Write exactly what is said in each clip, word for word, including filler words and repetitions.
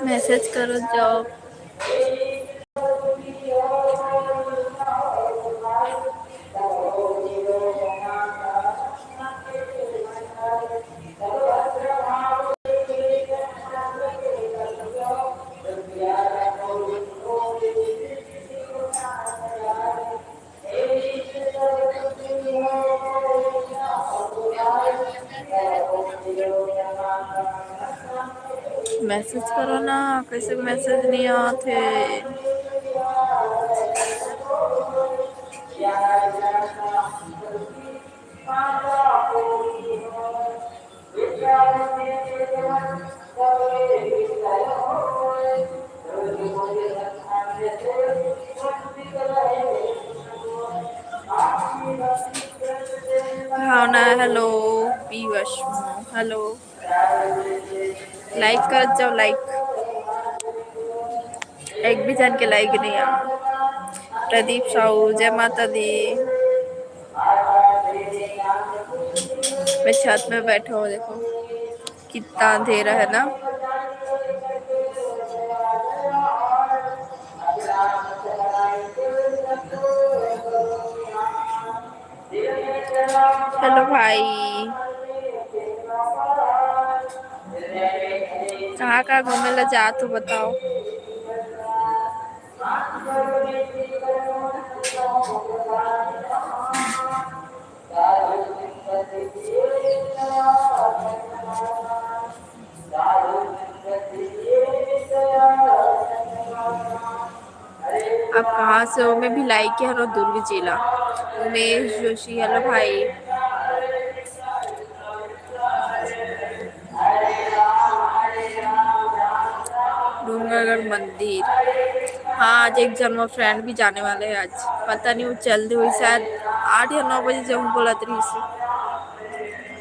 Message करो जाओ। Message करो ना, कैसे मैसेज नहीं आते। भावना, हेलो। पीयूष, हेलो। लाइक करत जाओ, लाइक। एक भी जन के लाइक नहीं आ। प्रदीप साहू, जय माता दी। मैं छत में बैठा हूँ, देखो कितना अंधेरा है ना। हेलो भाई, कहाँ कहाँ घूमे ला जात हो, बताओ। आप कहाँ से हो? मैं भिलाई के हरो, दुर्ग जिला। उमेश जोशी, हेलो भाई। डूंगरगढ़ मंदिर, हाँ, आज एक जन वो फ्रेंड भी जाने वाले हैं आज। पता नहीं वो चल दे हुई, शायद आठ या नौ बजे जाऊँ बोलत रही से।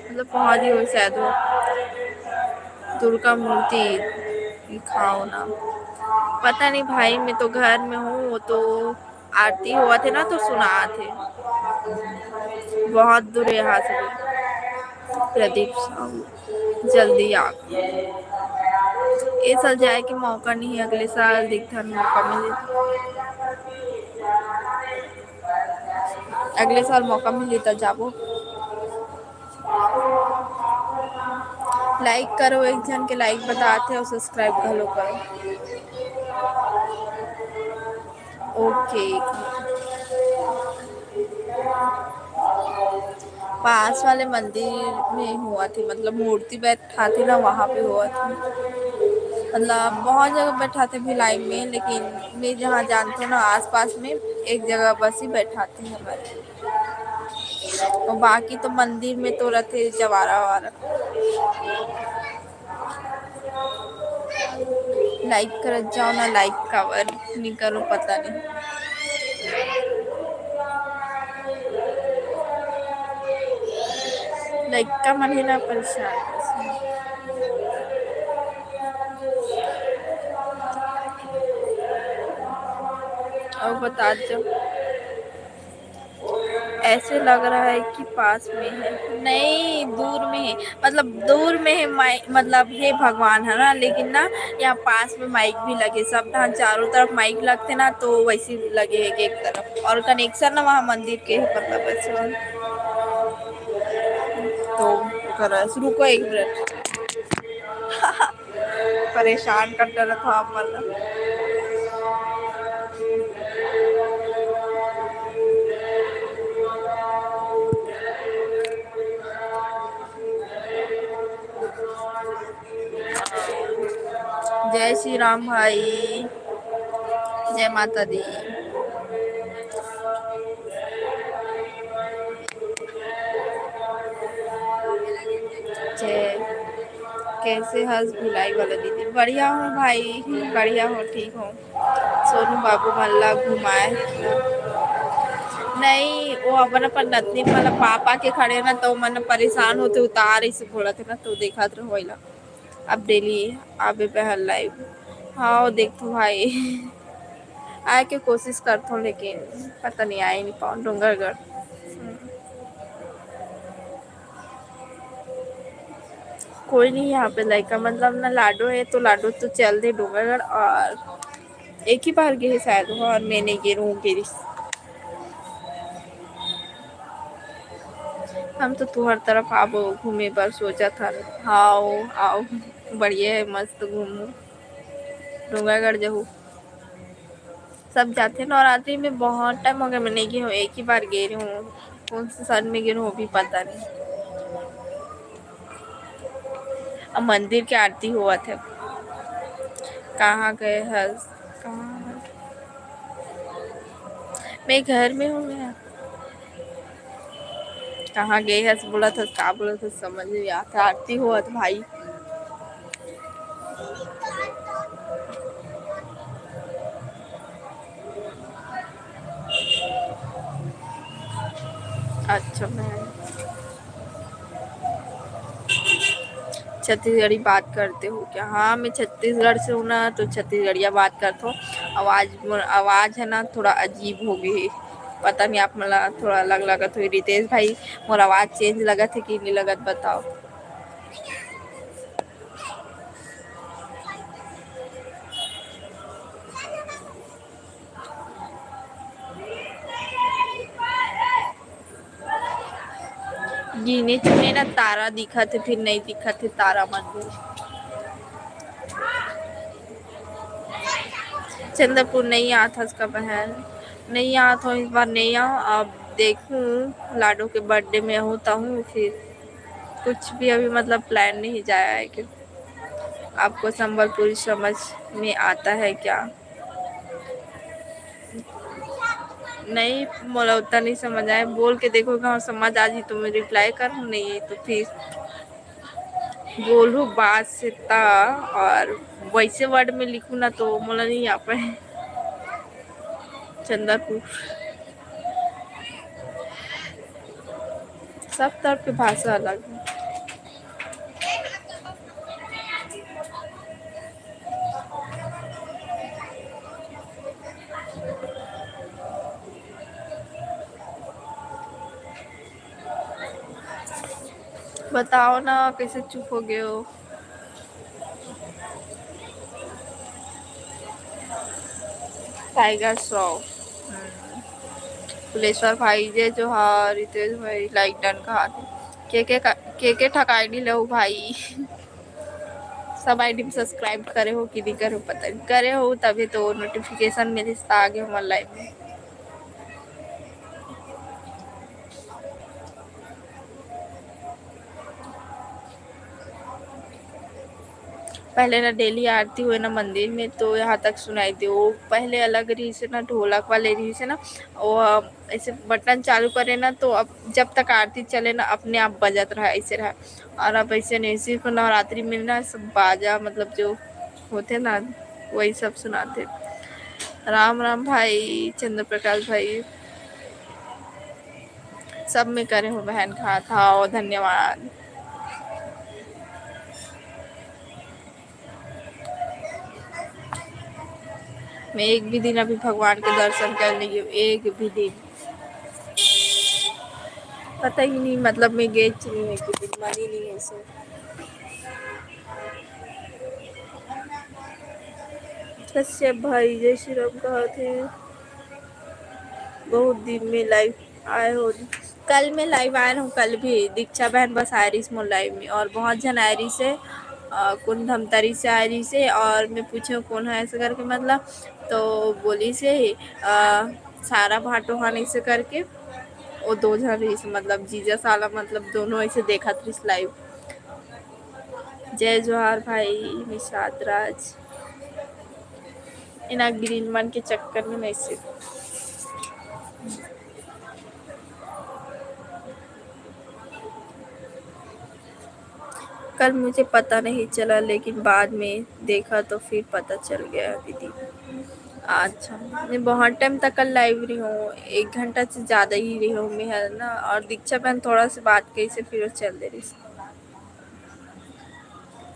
मतलब पहुँच गई हुई शायद वो। दुर्गा मूर्ति दिखाओ ना। पता नहीं भाई, मैं तो घर में हूँ, वो तो आरती होवत हे ना, तो सुनात हे। बहुत दूर हे यहाँ से भी। प्रदीप साहू, जल्दी आ। ए साल जाए के मौका नहीं, अगले साल देखथन मौका मिले। अगले साल मौका मिली त जाबो। लाइक करो, एक झन के लाइक बतात हे अउ सब्सक्राइब घलो करो। ओके, पास वाले मंदिर में होवत हे, मतलब मूर्ति बैठाथे ना, वहाँ पे होवत हे। मतलब बहुत जगह बैठाथे भिलाई में, लेकिन मैं जहाँ जानथों ना आसपास में एक जगह बस ही बैठाथे हमारे। अउ बाकी तो मंदिर में तो रथे जवारा वारा। लाइक करत जाओ ना, लाइक काबर नी करो पता नहीं। लइका मन हे ना परेशान। अउ बता दो। ऐसे लग रहा है कि पास में है, नहीं, दूर में है, मतलब दूर में है माइक, मतलब हे भगवान, है ना, लेकिन ना यहाँ पास में माइक भी लगे, सब यहाँ चारों तरफ माइक लगते ना, तो वैसे लगे है एक तरफ, और कनेक्शन ना वहाँ मंदिर के है, मतलब ऐसे वाला। तो ओकर, रुको एक मिनट। परेशान करते रहत हो आप मन ला। जय श्री राम भाई, जय माता दी। जय। कैसे हस भिलाई वाला दीदी? बढ़िया हूँ भाई, बढ़िया हूँ, ठीक हूँ। सोनू बाबू मन ला घुमाए। नहीं, वो अपन, अपन नतनी मन ला पापा के खड़े ना, तो मन परेशान होते, उतार इसे बोलत हे ना, तो देखत रहो एला। अब डेली आबे बहन लाइव। हाँ, वो देखथों भाई। आए के कोशिश करथों, लेकिन पता नहीं, आए नहीं पाओ डोंगरगढ़। हम्म। कोई नहीं यहाँ पे लइका, मतलब ना लाडो है तो लाडो तो चल दे डोंगरगढ़, और एक ही बार गे हे शायद वो, और मैं नहीं गे रहूँ गिरी। हम तो तुहर तरफ आबो घूमे बर सोचत हन। हाँ, आओ, बढ़िया है, मस्त घूमू, डोंगरगढ़ जहू। सब जाथे नवरात्रि में, बहुत टाइम हो गया मैं नहीं गई हूँ, एक ही बार गई हूँ। कौन से साल में गई हूँ वो भी पता नहीं। अब मंदिर के आरती हुआ थे। कहाँ गए हस? कहाँ हस? मैं घर में हूँ मैं। कहाँ गए हस बोलत हस, का बोलत हस, समझ नहीं आता। आरती हुआ था भाई। अच्छा बहन, छत्तीसगढ़ी बात करते हो क्या? हाँ, मैं छत्तीसगढ़ से हूँ ना, तो छत्तीसगढ़िया बात करत हूँ। आवाज, मोर आवाज है ना, थोड़ा अजीब हो गई है। पता नहीं आप मन ला थोड़ा अलग लगत होही। रितेश भाई, मोर आवाज चेंज लगत है कि नहीं लगत, बताओ। गिने चुने ना तारा दिखत हे, फिर नहीं दिखत हे तारा मन भी। चंद्रपुर नहीं आत हस का बहन? नहीं आत हो, इस बार नहीं आओ। अब देखूं, लाडो के बर्थडे में हूँ तहूँ, फिर कुछ भी अभी मतलब प्लान नहीं जाया है कि आपको संबलपुरी समझ में आता है क्या? नहीं, मोला उतना नहीं समझ आए। बोल के देखो, गाँव समझ आ जी तो मैं रिप्लाई करूँ, नहीं तो फिर बोलू बात से ता, और वैसे वर्ड में लिखू ना तो मोला नहीं आ पाए। चंद्रपुर, सब तरफ के भाषा अलग है। बताओ ना, कैसे चुप हो गए हो? टाइगर श्रॉफ, हम्म। फुलेश्वर भाई, जय जोहार, रितेश भाई, लाइक डन कहा थे। के के का, के के ठक आईडी लेहू भाई। सब आईडी में सब्सक्राइब करे हो कि नहीं करे हो, पता नहीं। करे हो तभी तो नोटिफिकेशन मिलिस त आगे हमर लाइव में। पहले ना डेली आरती होए ना मंदिर में, तो यहाँ तक सुनाई दे। वो पहले अलग रहिस हे ना, ढोलक वाले रहिस हे ना, वो, अ, ऐसे बटन चालू करे ना, तो अब जब तक आरती चले ना, अपने आप बजत रहा, ऐसे रहा। और अब ऐसे नहीं, सिर्फ नवरात्रि में ना सब बाजा, मतलब जो होते ना, वही सब सुनाते। राम राम भाई, चंद्र प्रकाश भाई, सब में करे हो बहन, खात हव, धन्यवाद। मैं एक भी दिन अभी भगवान के दर्शन कर नहीं हूँ, एक भी दिन। पता ही नहीं, मतलब मैं गए नहीं हूँ, एक भी दिन मन ही नहीं है सो। कश्यप भाई, जय श्री राम कहा थे। बहुत दिन में लाइव आए हो। कल मैं लाइव आए हूँ, कल भी दीक्षा बहन बस आए रहिस मोर लाइव में, और बहुत झन आए रहिस हे, अ, कोन धमतरी से आए रहिस हे, और मैं पूछे हूँ, "कौन है?" ऐसे करके, मतलब, तो बोलिस हे, अ, सारा भाटो हन ऐसे करके, वो दो झन रहिस, मतलब, जीजा साला, मतलब, दोनों ऐसे देखत रहिस लाइव। जय जोहार भाई निषाद राज। इना ग्रीन मन के चक्कर में नहीं से। कल मुझे पता नहीं चला, लेकिन बाद में देखा तो फिर पता चल गया दीदी। अच्छा, मैं बहुत टाइम तक कल लाइव रही हूँ, एक घंटा से ज़्यादा ही रही हूँ मैं, है ना। और दीक्षा बहन थोड़ा सा बात कही से फिर वो चल दे रही।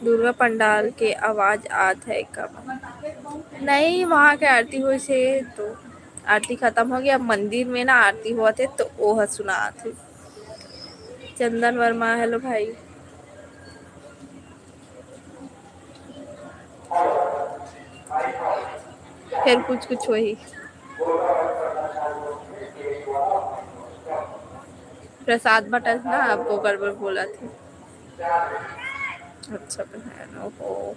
दुर्गा पंडाल के आवाज आत है कम? नहीं, वहाँ के आरती होइस हे तो आरती खत्म हो गया। अब मंदिर में ना आरती होवत हे तो ओह सुनात हे। चंदन वर्मा, हेलो भाई। फिर कुछ कुछ वही प्रसाद बटस ना, आपको गड़बड़ बोला थे। अच्छा पहन, ओहो।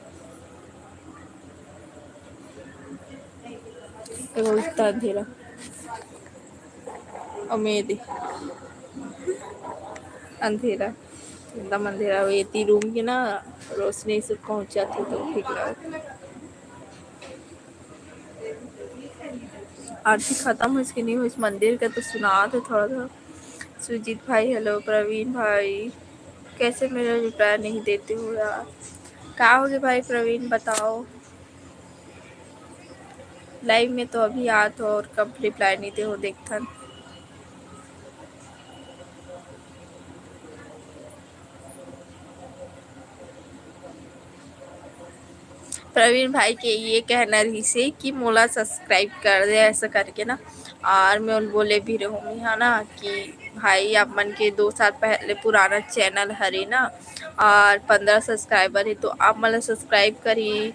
एगो इतना अंधेरा। अउ मैं दे। अंधेरा, एकदम अंधेरा। एती रूम के ना रोशनी से पहुंचा थे तो ठीक लगा। आरती खत्म होइस कि नहीं होइस मंदिर का तो सुनात हे थोड़ा थोड़ा। सुजीत भाई, हेलो। प्रवीण भाई, कैसे मेरा रिप्लाई नहीं देते हो यार? का होगे भाई प्रवीण, बताओ। लाइव में तो अभी आत हो और कब रिप्लाई नहीं दे हो, देखथन। प्रवीण भाई के ये कहना रहिसे कि मोला सब्सक्राइब कर दे, ऐसा करके ना। और मैं उन बोले भी रहूँ, है ना, कि भाई, आप मन के दो साल पहले पुराना चैनल हरे ना, और पंद्रह सब्सक्राइबर हे, तो आप मन ला सब्सक्राइब करी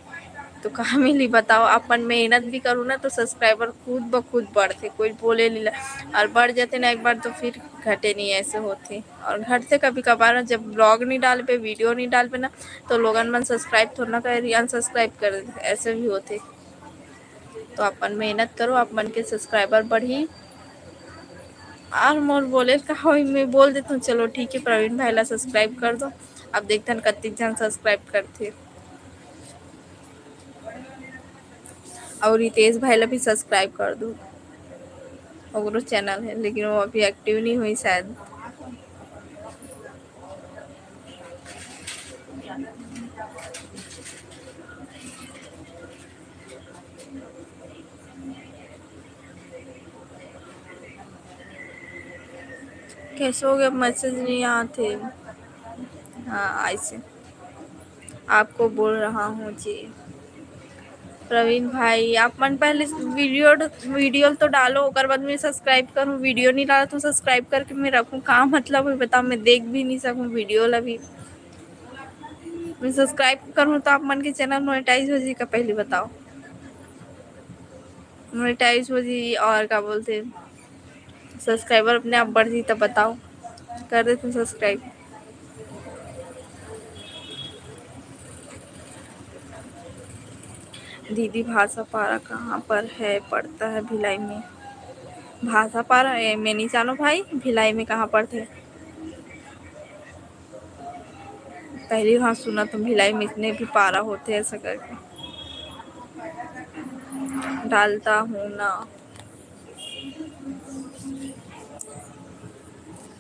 तो कहाँ मिली बताओ? आप मन मेहनत भी करू ना, तो सब्सक्राइबर खुद ब खुद बढ़थे, कोई बोले लीला, और बढ़ जाते ना एक बार, तो फिर घटे नहीं, ऐसे होथे। और घटथे कभी कभार, जब ब्लॉग नहीं डालबे, वीडियो नहीं डालबे ना, तो लोगन मन सब्सक्राइब थोड़ा ना करे, अनसब्सक्राइब कर देथे, ऐसे भी होथे। तो अपन मेहनत करो, आप मन के सब्सक्राइबर बढ़ी। और मोर बोले का होई, मैं बोल देता हूँ, चलो ठीक है, प्रवीण भाई ला सब्सक्राइब कर दो। अब देखथन कतिक झन सब्सक्राइब करथे। और रितेश भाई ला भी सब्सक्राइब कर दो, ओकरो चैनल है, लेकिन वो अभी एक्टिव नहीं हुई शायद। कैसे हो गया, मैसेज नहीं आते। हाँ, ऐसे आपको बोल रहा हूँ जी। प्रवीण भाई, आप मन पहले वीडियो, वीडियो तो डालो, ओकर बाद में सब्सक्राइब करूँ। वीडियो नहीं डाला तो सब्सक्राइब करके मैं रखूँ, का मतलब है बताओ? मैं देख भी नहीं सकूँ वीडियो ला भी। मैं सब्सक्राइब करूँ तो आप मन के चैनल मोनेटाइज हो जी का, पहले बताओ। मोनेटाइज हो जी और का बोलते, सब्सक्राइबर अपने आप बढ़ जी, तब बताओ, कर देते सब्सक्राइब। दीदी, भाषा पारा कहाँ पर है? पड़ता है भिलाई में। भाषा पारा, ए, मैं नहीं जानो भाई, भिलाई में कहाँ पड़थे। पहली बार सुना तुम भिलाई में इतने भी पारा होते ऐसा करके। डालता हूँ ना।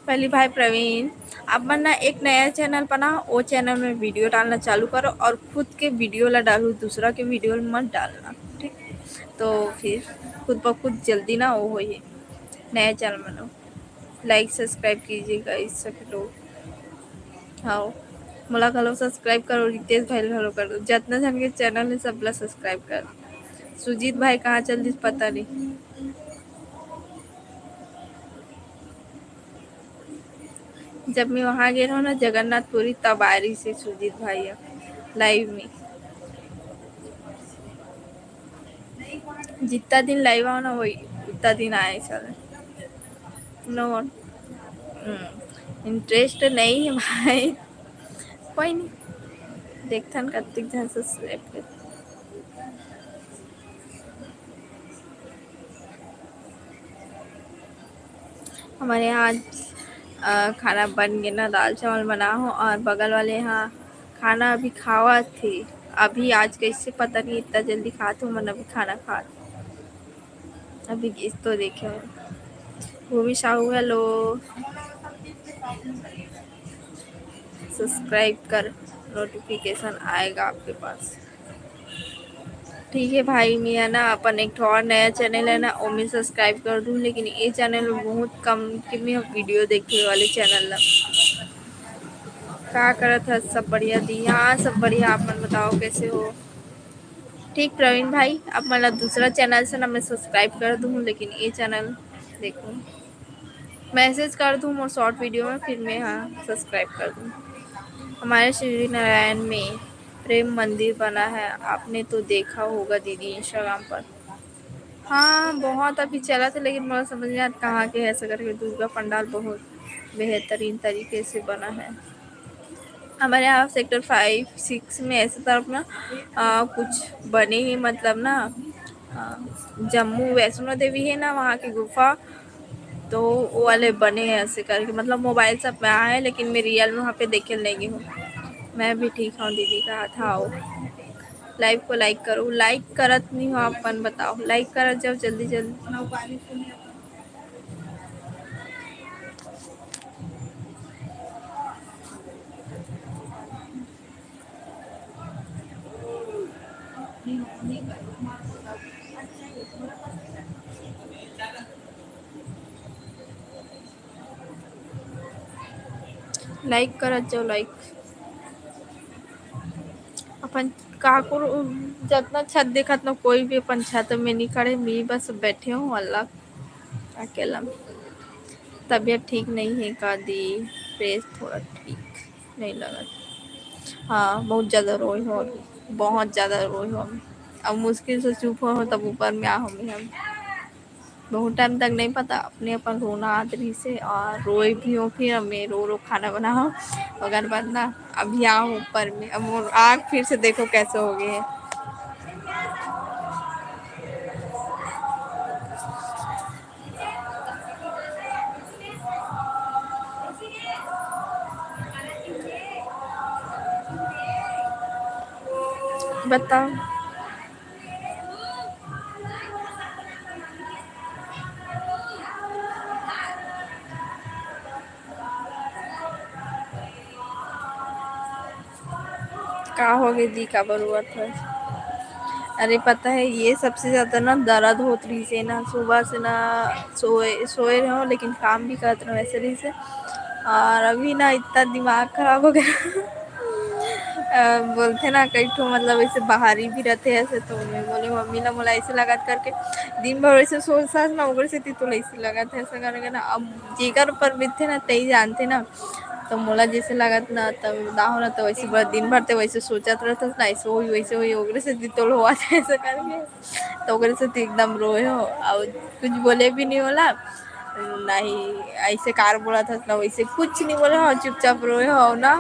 पहली भाई प्रवीण, आप मन ना एक नया चैनल बनाओ, वो चैनल में वीडियो डालना चालू करो और खुद के वीडियो ला डालो, दूसरा के वीडियो मत डालना, ठीक? तो फिर खुद ब खुद जल्दी ना वो होही, नया चैनल बनाओ। लाइक सब्सक्राइब कीजिए गाइस सभी लोग। हाँ, मोला घलो सब्सक्राइब करो, रितेश भाई घलो कर दो, जितना जन के चैनल है सब ला सब्सक्राइब कर दो। सुजीत भाई कहाँ चल दिस पता नहीं। जब मैं वहाँ गे रहूँ ना जगन्नाथपुरी, तब आए रहिसे सुजीत भाई लाइव में। जितना दिन लाइव आओ ना वही उतना दिन आए चले। नो इंटरेस्ट नहीं है भाई। कोई नहीं, देखथन कतिक झन सब्सक्राइब कर। हमारे यहाँ आज अ, खाना बन गे ना, दाल चावल बना हो और बगल वाले यहाँ खाना अभी खावत थे। अभी आज कैसे पता नहीं इतना जल्दी खात हो, मन अभी खाना खात। अभी इस तो देखे हो। भूमि साहू, हेलो। सब्सक्राइब कर, नोटिफिकेशन आएगा आपके पास। ठीक है भाई, मैं है ना अपन एक ठो और नया चैनल है ना, ओमे सब्सक्राइब कर दूँ, लेकिन ये चैनल में बहुत कम के मैं वीडियो देखे वाले चैनल ला। का करत है? सब बढ़िया दी? हाँ, सब बढ़िया। आप मन बताओ कैसे हो? ठीक प्रवीण भाई, आप मन ला दूसरा चैनल से ना मैं सब्सक्राइब कर दूँ, लेकिन ये चैनल देखो। मैसेज कर दूँ मोर शॉर्ट वीडियो में, फिर मैं हाँ सब्सक्राइब कर दूँ। हमारे श्री नारायण में प्रेम मंदिर बना है, आपने तो देखा होगा दीदी इंस्टाग्राम पर। हाँ, बहुत अभी चलत हे, लेकिन मोला समझ नहीं आत कहाँ के हे, ऐसा करके दुर्गा पंडाल बहुत बेहतरीन तरीके से बना है। हमारे यहाँ सेक्टर फ़ाइव सिक्स में ऐसे तरफ ना, अ, कुछ बने ही, मतलब ना, अ, जम्मू वैष्णो देवी है ना, वहाँ की गुफा, तो वो वाले बने हैं ऐसे करके, मतलब मोबाइल सब में आए हैं, लेकिन मैं रियल में वहाँ पे देखे नहीं हूँ। मैं भी ठीक हूँ दीदी, कहा था आओ। लाइव को लाइक करो, लाइक करत नहीं हो आप, अपन बताओ, लाइक करत जाओ जल्दी जल्दी। लाइक करत जाओ, लाइक। अपन काकुर जतना छत देखत ना, कोई भी अपन छत में नहीं खड़े, मैं बस बैठे हूँ अलग अकेला। तबीयत ठीक नहीं है का दी, फेस थोड़ा ठीक नहीं लगत। हाँ, बहुत ज़्यादा रोए हो अभी, बहुत ज़्यादा रोए हो अभी। अब मुश्किल से चुप हो, तब ऊपर में आ हो हम। बहुत टाइम तक नहीं पता, अपने अपन रोना आत रहिस हे और रोए भी हो, फिर मैं रो रो खाना बनाओ। ओकर बाद ना अभी आओ ऊपर में, अब मोर आँख फिर से देखो कैसे हो गए हैं। बताओ। का हो गे दी, काबर रोवत हस? अरे पता है, ये सबसे ज्यादा ना दर्द होत रहिस हे ना, सुबह से ना सोए सोए रहो, लेकिन काम भी करत रहो, ऐसे रहिस हे। और अभी ना इतना दिमाग खराब हो गया। अ, बोलथे ना कई ठो, मतलब ऐसे बाहरी भी रहते ऐसे, तो मैं बोले मम्मी ना मोला ऐसे लगत करके दिन भर ऐसे सोचत ना, ओकरे सेती तो ऐसे लगत है ऐसा करके ना। अब जेकर ऊपर बीतथे ना, तई जानथे ना। तो मोला जैसे लगत ना, तब दाहो ना, तो वैसे पूरा दिन भर ते वैसे सोचत रहथस ना, ऐसे होई, वैसे होई, ओकरे सेती तो होवत है ऐसा करके। तो ओकरे सेती एकदम रोए हो, और कुछ बोले भी नहीं होला, नहीं ऐसे कार बोलत हस ना, वैसे कुछ नहीं बोले हो, चुपचाप रोए हो ना।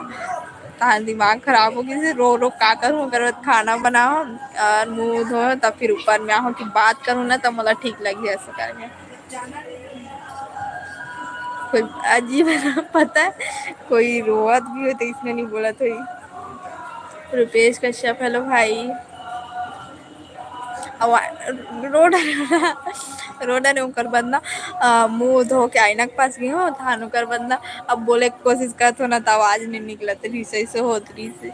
तहान दिमाग खराब हो गिस हे, रो रो का करूँ, अगर खाना बनाओ और मुंह धो, तब फिर ऊपर में आहो कि बात करूँ ना, तब मोला ठीक लगी ऐसा करके। कोई अजीब है ना, पता है, कोई रोवत भी हो तो इसने नहीं बोलत होई। रुपेश कश्यप, हेलो भाई। अब आ-, रो डरे हो ना, रो डरे हो, ओकर बाद ना, अ, मुंह धो के आईना के पास गई हो, तहान ओकर बाद ना, अब बोले के कोशिश करत हो ना, त आवाज नहीं निकलत रहिस, ऐसे होत रहिस।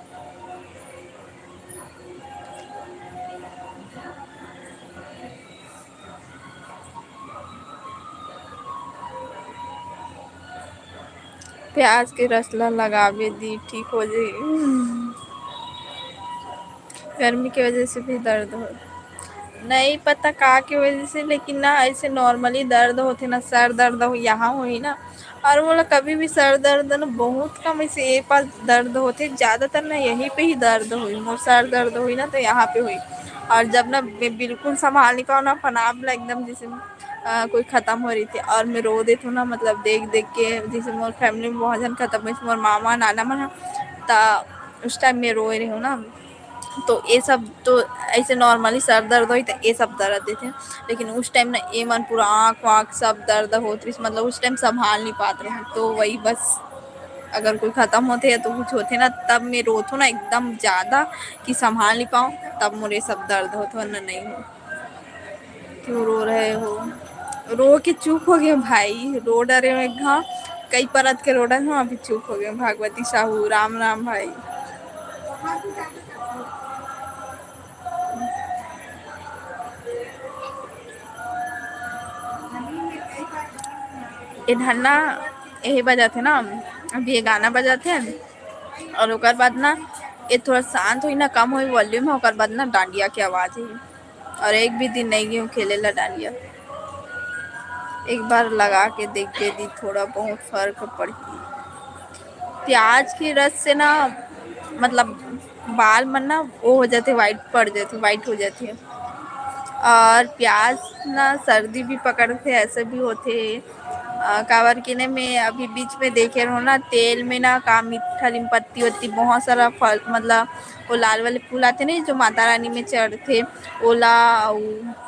प्याज के रस ला लगाबे दी, ठीक हो जाई। गर्मी के वजह से भी दर्द हो, नहीं पता का के वजह से, लेकिन ना ऐसे normally दर्द होथे ना, सर दर्द हो, यहाँ होही ना, और मोला कभी भी सर दर्द ना बहुत कम, ऐसे ए पास दर्द होथे, ज्यादातर ना यहीं पे ही दर्द होही, मोर सर दर्द होही ना तो यहाँ पे होही। और जब ना मैं बिल्कुल संभाल नहीं पाऊँ ना अपन आप ला, एकदम जैसे, अ, कोई खत्म हो रही थी और मैं रो देती हूँ ना, मतलब देख देख के, जैसे मोर family में बहुत जन खत्म हुई, मोर मामा नाना मन ह, त उस टाइम मैं रोए रही हूँ ना, तो ये सब तो ऐसे normally सर दर्द होई तो ये सब दर्द देथे, लेकिन उस टाइम ना ये मन पूरा आँख वाँख सब दर्द होत रहिस, मतलब उस टाइम संभाल नहीं पात रहूँ, तो वही बस अगर कोई खत्म होथे या तो कुछ होथे ना, तब मैं रोथो ना एकदम ज्यादा कि संभाल नहीं पाऊँ, तब मोर ये सब दर्द होथे, वरना नहीं हो। क्यों रो रहे हो? रो के चुप हो गए भाई, रो डरे हो एक घाव, कई परत के रो डरे हो, अभी चुप हो गए। भागवती साहू, राम राम भाई। ए ढन्ना यही बजाथे ना, अभी ये गाना बजाथे और ओकर बाद ना ये थोड़ा शांत होई ना, कम होई volume, ओकर बाद ना डांडिया के आवाज ही। और एक भी दिन नहीं गई हूँ खेले ला डांडिया। एक बार लगा के देख दे दी, थोड़ा बहुत फर्क पड़ही। प्याज के रस से ना, मतलब बाल मन ना वो हो जाथे, white पड़ जाथे, white हो जाथे। और प्याज ना सर्दी भी पकड़थे, ऐसे भी होथे। अ, काबर कि ना मैं अभी बीच में देखे रहूँ ना, तेल में ना का मीठा नीम पत्ती वत्ती बहुत सारा फल, मतलब वो लाल वाले फूल आथे ना जो माता रानी में चढ़थे, ओला अउ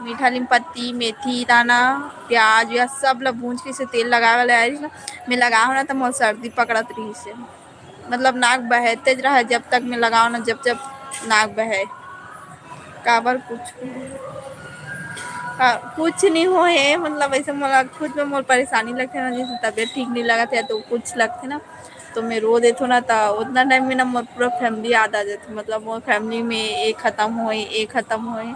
मीठा नीम पत्ती, मेथी दाना, प्याज व्याज सब ला भूंज के से तेल लगाए वाला आइस ना, मैं लगाए हूँ ना तो मोर सर्दी पकड़त रहिस हे। मतलब नाक बहे तेज रहा जब तक मैं लगाओ ना, जब जब नाक बहे। काबर कुछ, का, कुछ नहीं हो हे, मतलब ऐसे मोला खुद में मोर परेशानी लगथे ना, जैसे तबीयत ठीक नहीं लगत है तो कुछ लगथे ना, तो मैं रो देथो ना, तो उतना टाइम में ना मोर पूरा फैमिली याद आ जाथे, मतलब मोर फैमिली में ये खत्म होए, ये खत्म होए,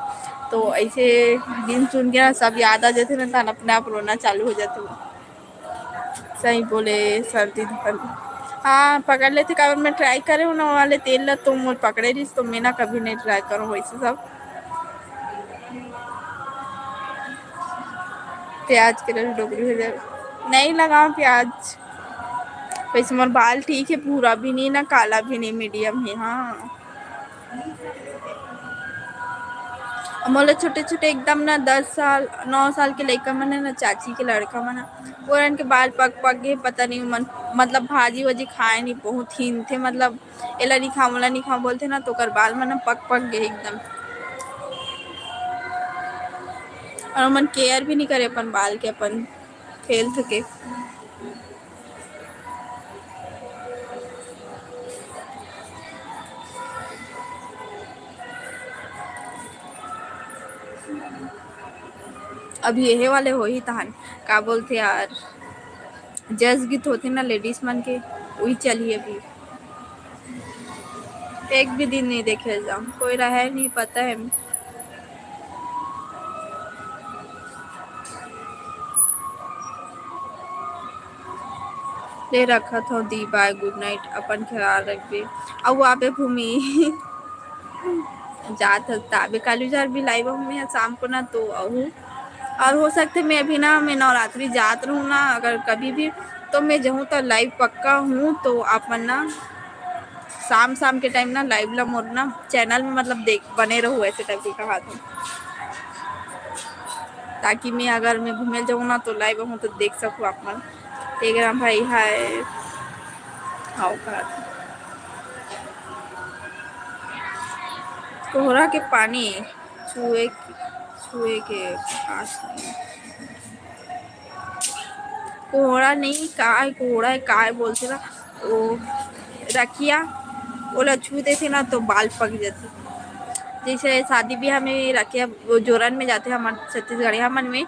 तो ऐसे दिन सुन के ना सब याद आ जाथे ना, तहन अपने आप रोना चालू हो जाथे। सही बोले, सर्दी धर, हाँ पकड़ लेथे, काबर मैं ट्राई करे हूँ ना वाले तेल ला, तो मोर पकड़े रहिस, तो मैं ना कभी नहीं ट्राई करूँ वैसे सब। प्याज के रस डोकरी हो जाए, नहीं लगाओ प्याज। वैसे मोर बाल ठीक है, भूरा भी नहीं ना काला भी नहीं, मीडियम है। हाँ, मोला छोटे छोटे एकदम ना दस साल नौ साल के लइका मन है ना, चाची के लड़का मन है, वो रन के बाल पक पक गए, पता नहीं मन, मतलब भाजी वाजी खाए नहीं, बहुत हीन थे, मतलब एला नहीं खा, मोला नहीं खा बोलथे ना, तो ओकर बाल मन पक पक गए एकदम। और मन केयर भी नहीं करे अपन बाल के, अपन हेल्थ के। अब यही वाले होही तहन का बोलथे यार, जस गीत होथे ना लेडीज मन के, वही चलही अभी। एक भी दिन नहीं देखे जाऊँ, कोई रहे नहीं, पता है। ले रखत हो दी, बाय, गुड नाइट, अपन ख्याल रखबे। अउ आबे भूमि जात हस ताबे काली जार भी लाइव हूँ मैं शाम को ना, तो अहू और हो सकते मैं अभी ना, मैं नवरात्रि जात रहूँ ना, अगर कभी भी तो मैं जाऊँ तो लाइव पक्का हूँ। तो आप मन ना शाम शाम के टाइम ना लाइव ला मोर ना चैनल में मतलब देख बने रहू, ऐसे टाइप के कहा था, ताकि मैं अगर मैं घूमे जाऊँ ना तो लाइव हूँ तो देख सकूँ आप मन। टेगराम भाई हाय, आओ कहा था। कोहरा के पानी छुए के, छुए के पास नहीं। कोहड़ा नहीं, काय कोहड़ा है, काय बोलथे ना, वो रखिया, ओला छू देथे ना तो बाल पक जाथे। जैसे शादी ब्याह में रखिया, वो जोरन में जाथे हमर छत्तीसगढ़िया मन में,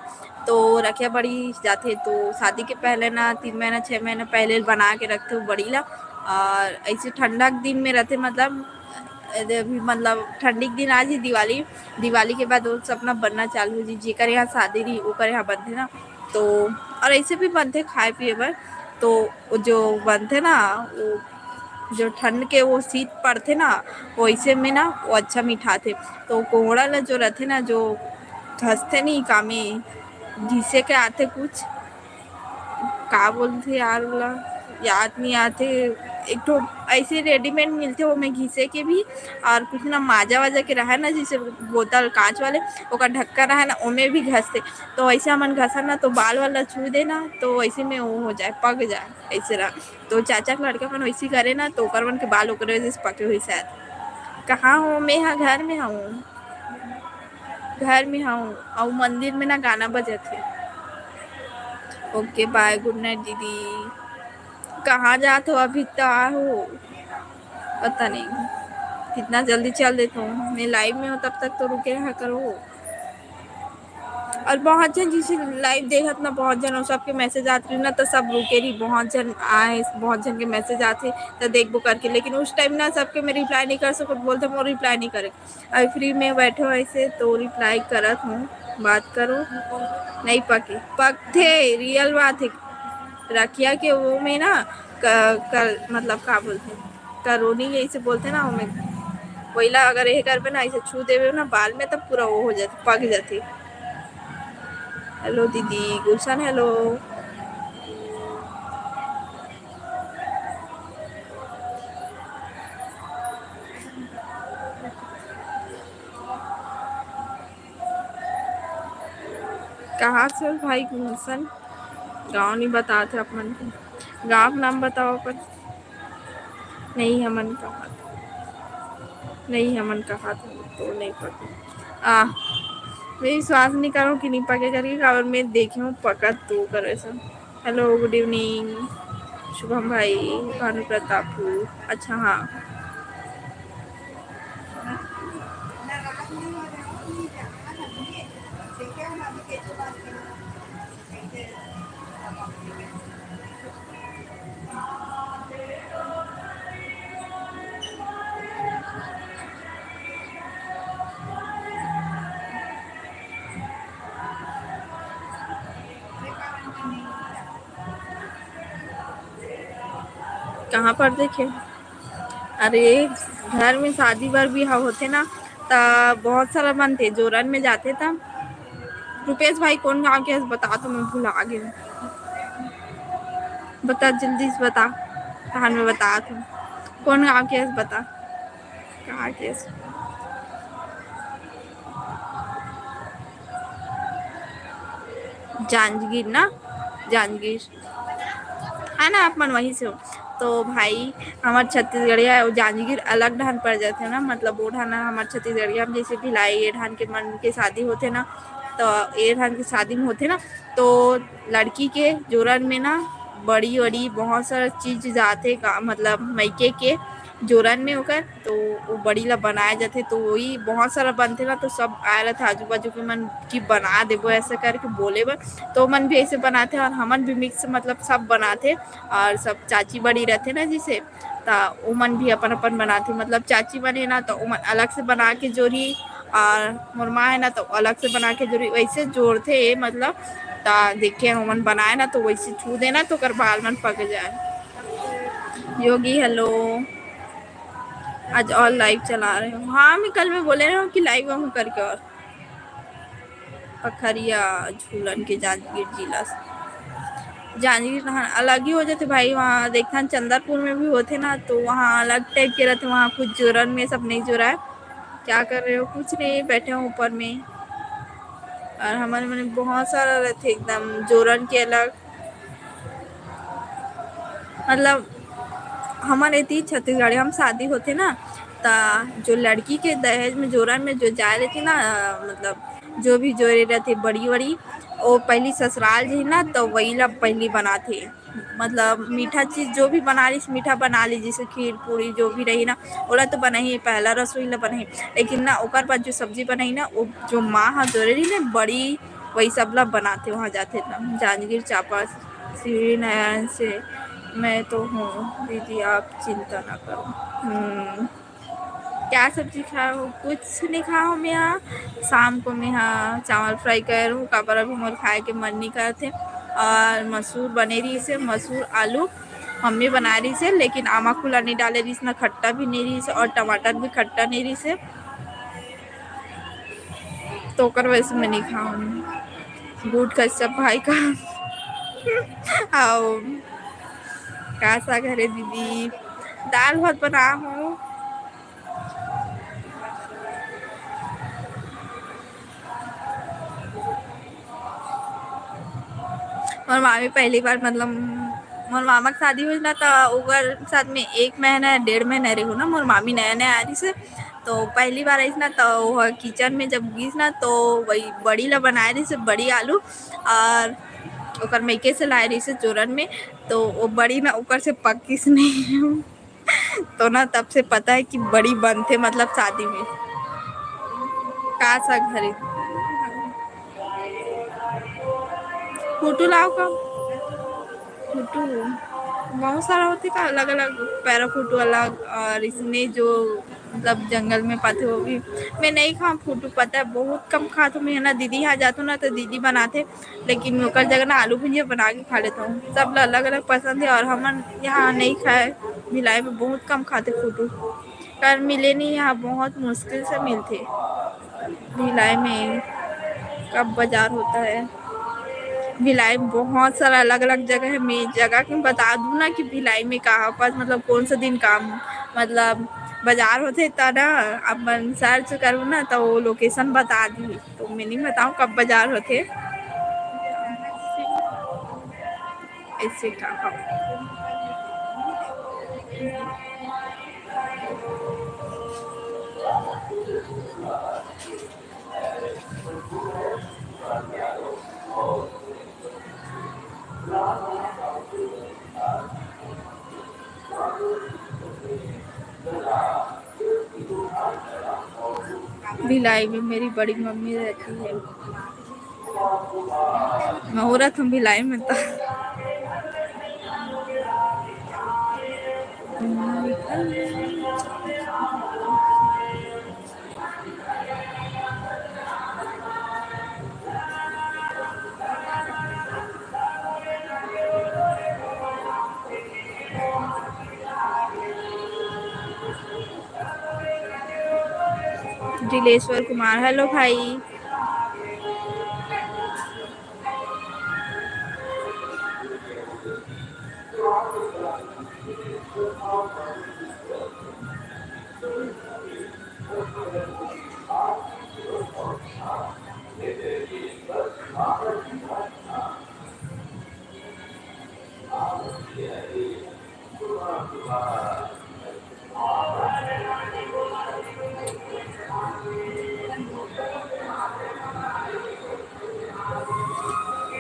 तो रखिया बड़ी जाथे, तो शादी के पहले ना तीन महीना छः महीना पहले बना के रखथे वो बड़ी ला। और ऐसे ठंडा के दिन में रहथे, मतलब अरे अभी मतलब ठंडी के दिन आज ही दिवाली, दिवाली के बाद वो सब ना बनना चालू हो जी, जेकर यहाँ शादी रही ओकर यहाँ बनथे ना। तो और ऐसे भी बनथे खाए पिए बर, तो वो जो बनथे ना, वो जो ठंड के वो शीत पड़थे ना, वैसे में ना वो अच्छा मिठाथे। तो कोहड़ा ला जो रहथे ना, जो घसथे नहीं कामे, घिसे के आथे कुछ, का बोलथे यार ओला, याद नहीं आथे। एक ठो ऐसे रेडीमेड मिलथे, ओमे घिसे के भी, और कुछ ना माजा वाजा के रहे ना, जैसे बोतल कांच वाले, ओकर ढक्कन रहे ना, ओमे भी घसथे। तो ऐसे हमन घसन ना, तो बाल वाला छू दे ना, तो ऐसे में वो हो जाए, पक जाए, ऐसे रहा। तो चाचा के लड़का मन वैसे करे ना, तो ओकर मन के बाल ओकरे वजह से पके हुई शायद। कहाँ हो? मैं हाँ घर में हूँ, घर में हूँ, अउ मंदिर में ना गाना बजत हे। ओके बाय, गुड नाइट दीदी। कहाँ जात हो? अभी तो आ हो, पता नहीं कितना जल्दी चल देत हो। मैं लाइव में हूँ, तब तक तो रुके रहा करो। और बहुत जन जैसे लाइव देखत ना, बहुत जन, और सबके मैसेज आत रही ना, तो सब रुके रही। बहुत जन आए, बहुत जन के मैसेज आते तो देखबो करके, लेकिन उस टाइम ना सबके मैं रिप्लाई नहीं कर सकत, बोलते मोर रिप्लाई नहीं करे। अभी फ्री में बैठे हो ऐसे तो रिप्लाई करत हूँ, बात करो। नहीं पके, पकथे, रियल बात है। रखिया के वो में ना क-, कर, मतलब का बोलते हैं, करोनी ऐसे बोलते ना, ओमे कोयला अगर ये करबे ना, ऐसे छू देबे ना बाल में, तब पूरा वो हो जाते, पक जाते। हेलो दीदी गुलशन, हेलो। कहाँ से हो भाई गुलशन? गाँव नहीं बताते आप मन के, गाँव के नाम बताओ अपन। नहीं हमन कहा, नहीं हमन कहा तो, तो नहीं पता। आ, मैं विश्वास नहीं करूँ कि नहीं पके करके, काबर मैं देखे हूँ पकत तो करे से। Hello, good evening, शुभम भाई, भानु प्रताप। अच्छा, हाँ। कहाँ पर देखे? अरे, घर में शादी बर बिहाव होथे ना, त बहुत सारा बनथे। जोरन में जाथे त, रुपेश भाई, कौन गाँव के हस? बता तो, मैं भुला गेंव। बता, जल्दी से बता, तहान मैं बतात हूँ। कौन गाँव के हस? बता, कहाँ के हस? जांजगीर ना, जांजगीर है ना, आप मन वहीं से हो। तो भाई, हमर छत्तीसगढ़िया अउ जांजगीर अलग ढान पड़ जाथे ना, मतलब वो ढान हमर छत्तीसगढ़िया में जैसे भिलाई ये ढान के मन के शादी होथे ना, तो ये ढान के शादी में होथे ना, तो लड़की के जोरन में ना बड़ी-वड़ी बहुत सारा चीज जाथे का, मतलब मइके के जोरन में ओकर, तो वो बड़ी ला बनाए जाथे, तो वही बहुत सारा बनथे ना, तो सब आए रहथे आजू-बाजू के मन कि बना देबो ऐसे करके बोले बर, तो मन भी ऐसे बनाथे और हमन भी mix मतलब सब बनाथे और सब चाची बड़ी रहथे ना जैसे, त ओमन भी अपन-अपन बनाथे, मतलब चाची मन हे ना, त ओमन अलग से बना के जोरही, और मोर माँ हे ना, त अलग से बना के जोरही, वैसे जोरथे, मतलब, त देखे ओमन बनाए ना, त वैसे छू देना, त ओकर बाल मन पक जाए। योगी, hello, आज और live चला रहे हो? हाँ, मैं कल मैं बोले रहे हूँ कि live आऊँ करके, और पखरिया झूलन के जांजगीर जिला से। जांजगीर तहान अलग ही हो जाथे भाई, वहाँ देखथन चंदरपुर में भी होथे ना, तो वहाँ अलग type के रहथे, वहाँ कुछ जोरन में सब नहीं जोराए। क्या कर रहे हो? कुछ नहीं, बैठे हो ऊपर में। और हमारे मन बहुत सारा रहथे एकदम जोरन के अलग, मतलब हमर एती छत्तीसगढ़ी हम शादी होथे ना, त जो लड़की के दहेज में जोरन में जो जाए रहिथे ना, मतलब जो भी जोरे रहिथे बड़ी-बड़ी, ओ पहली ससुराल जही ना, त वही ला पहली बनाथे। मतलब मीठा चीज जो भी बना लिस, मीठा बना ली, जैसे खीर पूरी जो भी रही ना, ओला तो बनाही, पहला रसोई ला बनाही। लेकिन ना ओकर बाद जो सब्जी बनाही ना, वो जो माँ ह जोरे रही ना बड़ी, वही सब ला बनाथे, वहाँ जाथे त। जांजगीर चांपा, सीढ़ी नयन से मैं तो हूँ दीदी, आप चिंता ना करो। हम्म, क्या सब्जी खाए हो? कुछ नहीं खाए हो मैं यहाँ। शाम को मैं यहाँ चावल fry करे रहूँ, काबर अभी मोर खाए के मन नहीं करत हे। और मसूर बने रहिस हे, मसूर आलू मम्मी बनाए रहिस हे, लेकिन आमा कुला नहीं डाले रहिस, ना खट्टा भी नहीं रहिस हे और टमाटर भी खट्टा नहीं रहिस हे। तो ओकर वजह से मैं नहीं खाऊँ। गुड कश्यप भाई का। आओ, का साग हरे दीदी? दाल भात बना हो। मोर मामी पहली बार, मतलब मोर मामा के शादी होइस ना, त ओकर साथ में एक महीना, डेढ़ महीना रहिस ना, मोर मामी नया नया आए रहिस हे, तो पहली बार आइस ना, तो वो kitchen में जब गिस ना, तो वही बड़ी ला बनाए रहिस हे, बड़ी आलू, और ओकर मइके से लाए रहिस हे जोरन में, तो वो बड़ी ना ओकर से पकिस नहीं। तो ना तब से पता है कि बड़ी बनथे, मतलब शादी में। का साग हरे? फोटो लाओ का? फोटो बहुत सारा होथे का, अलग-अलग पैरा फोटो अलग, और इसने जो मतलब जंगल में पाथे वो भी। मैं नहीं खाऊँ फोटो, पता है बहुत कम खात हूँ मैं, है ना, दीदी यहाँ जात हूँ ना तो दीदी बनाथे, लेकिन ओकर जगह ना आलू भुजिया बना के खा लेता हूँ। सब ला अलग-अलग पसंद है और हमन यहाँ नहीं खाए, भिलाई में बहुत कम खाथे फोटो, कारण मिले नहीं यहाँ, बहुत मुश्किल से मिलथे। भिलाई में कब बाजार होता है? भिलाई में बहुत सारा अलग-अलग जगह है। मैं जगह के बता दूँ ना कि भिलाई में कहाँ पर, मतलब कौन सा दिन का, मतलब बाजार होथे, त ना अपन search करूँ ना, तो वो location बता दी। तो मैं नहीं बताऊँ कब बाजार होथे। ऐसे का, हाँ। भिलाई में मेरी बड़ी मम्मी रहती है। मुहूर्त हम भिलाई में था। दिलेश्वर कुमार, हेलो भाई।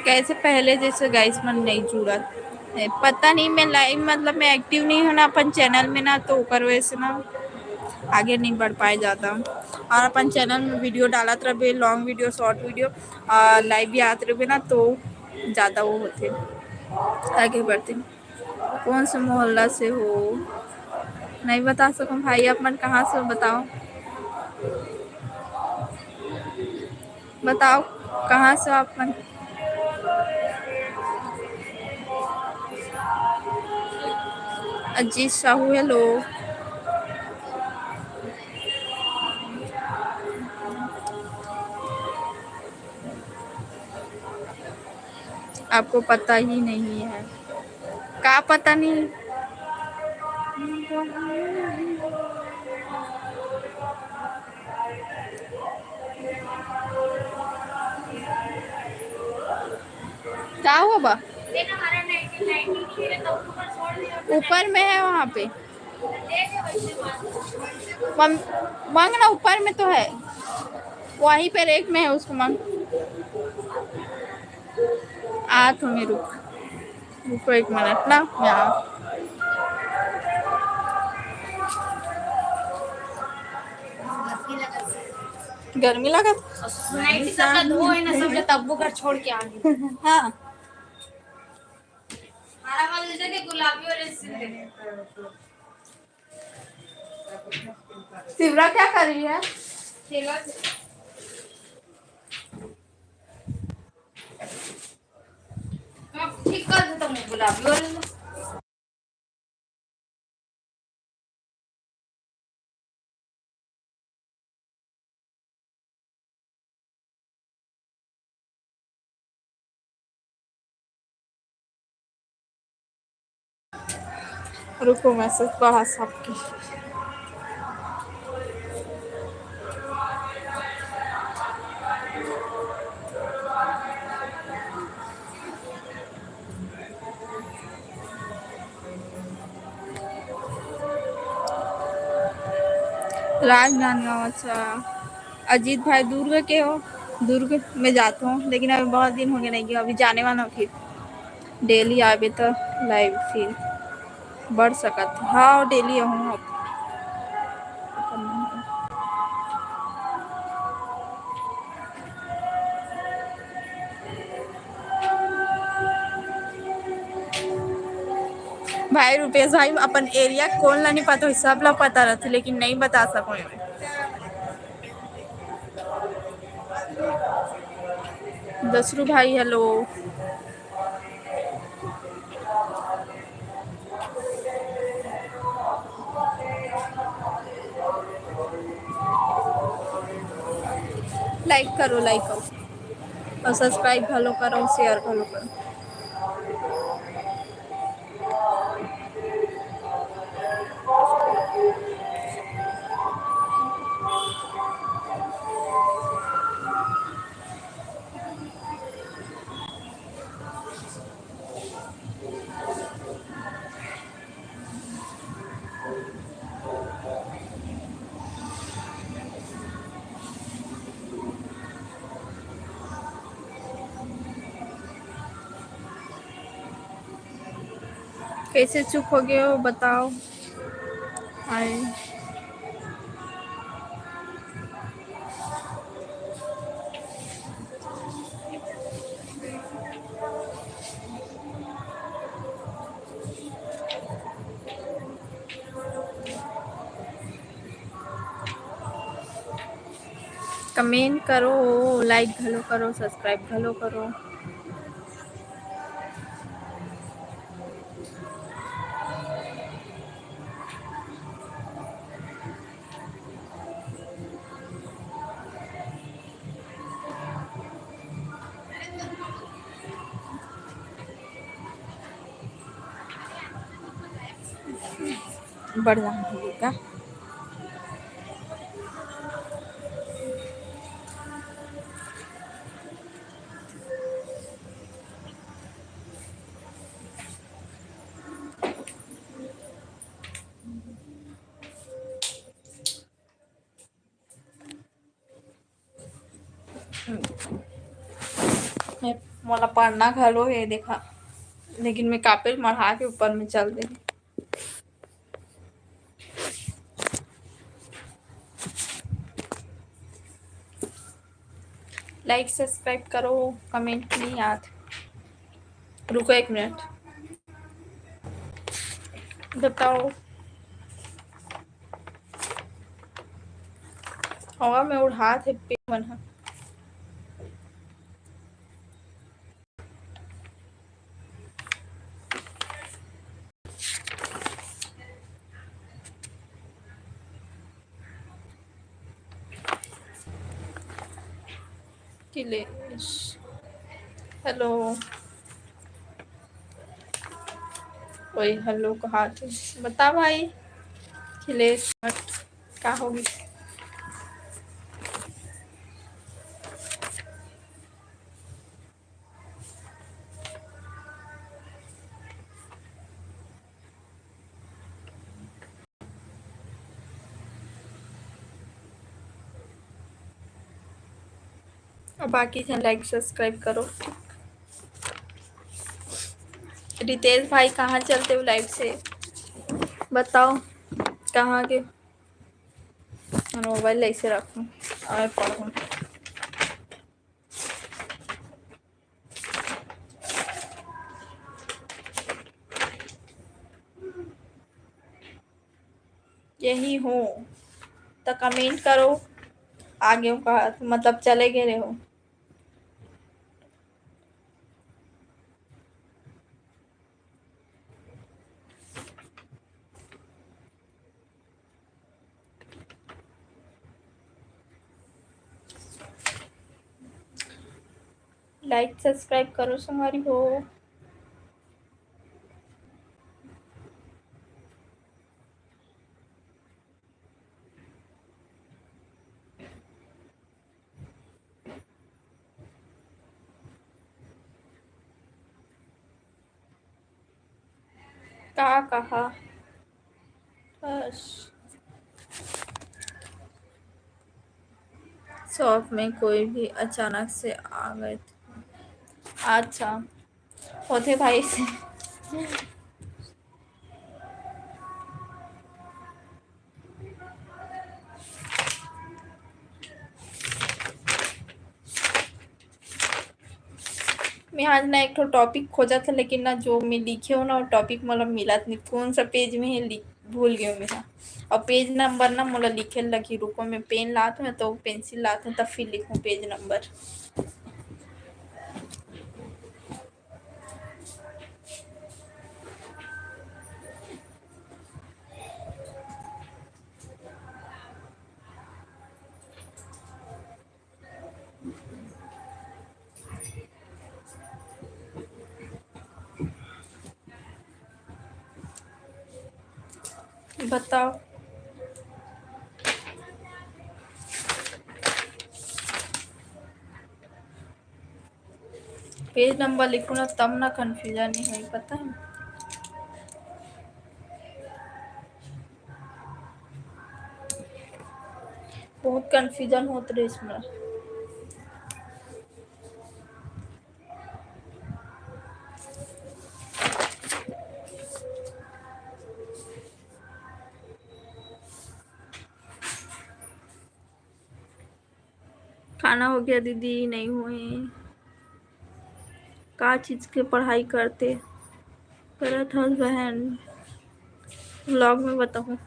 कैसे पहले जैसे गाइस मन नहीं जुड़त है, पता नहीं, मैं लाइव, मतलब, मैं एक्टिव नहीं हूँ ना अपन चैनल में ना, तो ओकर वजह से ना आगे नहीं बढ़ पाए जाता। और अपन चैनल में वीडियो डालत रहबे, लॉन्ग वीडियो, शॉर्ट वीडियो, और लाइव भी आत रहबे ना, तो ज़्यादा वो होते, आगे बढ़ते। कौन से मोहल्ला से हो? नहीं बता सकूं भाई, आप मन कहाँ से हो, बताओ, बताओ, कहाँ से हो आप मन? अजीत साहू, हेलो। आपको पता ही नहीं है। का पता नहीं? का हुआ बा? ऊपर में है वहाँ पे। मम-, मांगना ऊपर में तो है, वहीं पे रेक में है, उसको मांग। आ तो मैं रुक, रुको एक मिनट ना, मैं आ। गर्मी लगत? नाइटी सब ला धोए ना, सब ला तब्बू घर छोड़ के आ गई। हाँ। हरा वाले जगह गुलाबी वाले सिल दे। शिवरा क्या कर रही है? खेला से। अब ठीक कर दे तुम गुलाबी वाले। रुको, मैसेज पढ़ा सबके। राजनांदगांव, अच्छा। अजीत भाई दुर्ग के हो? दुर्ग में जाता हूँ, लेकिन अभी बहुत दिन हो गए नहीं गया, अभी जाने वाला हूँ फिर। डेली आवे तो लाइव फिर बढ़ सकत। हाँ, डेली हूँ अब। भाई रुपेश भाई, अपन एरिया कोन ला नहीं पता होही, सब ला पता रहथे, लेकिन नहीं बता सको। दसरू भाई, हेलो। लाइक करो, लाइक करो, और सब्सक्राइब घलो करो, शेयर घलो करो। कैसे चुप हो गए हो, बताओ। हाय। Comment करो, like घलो करो, subscribe घलो करो। बढ़िया होगा। मोला पढ़ना घलो हे, देखा, लेकिन मैं कापेल मढ़ा के ऊपर में चल दे। Like subscribe करो, comment नहीं याद। रुको एक मिनट, बताओ। हवा में उड़ात हे पेड़ मन ह। अखिलेश, hello। ओए, hello कहा थे, बता भाई। अखिलेश, का होगी? अब बाकी झन like subscribe करो। रितेश भाई, कहाँ चलते हो live से, बताओ कहाँ के? मोबाइल ऐसे रखूँ और पढ़ूँ। यही हो तो comment करो, आगे का मतलब चले गए हो। Like subscribe करो संगवारी हो। का कहा? बस। Shop में कोई भी अचानक से आ गए थे। अच्छा, होथे भाई से। मैं आज ना एक ठो topic खोजत हूँ, लेकिन ना जो मैं लिखे हूँ ना, वो topic मोला मिलत नहीं, कौन सा page में है, लिख, भूल गई हूँ मैं। और page number ना मोला लिखे लगी, रुको, मैं pen लात हूँ, तो pencil लात हूँ, तब फिर लिखूँ page number। बताओ। Page number लिखो ना, तब ना confusion नहीं होई, पता है? बहुत confusion होत रहे इसमें। खाना हो गया दीदी? नहीं हुए। का चीज के पढ़ाई करते, करत हस बहन? Vlog में बताऊँ,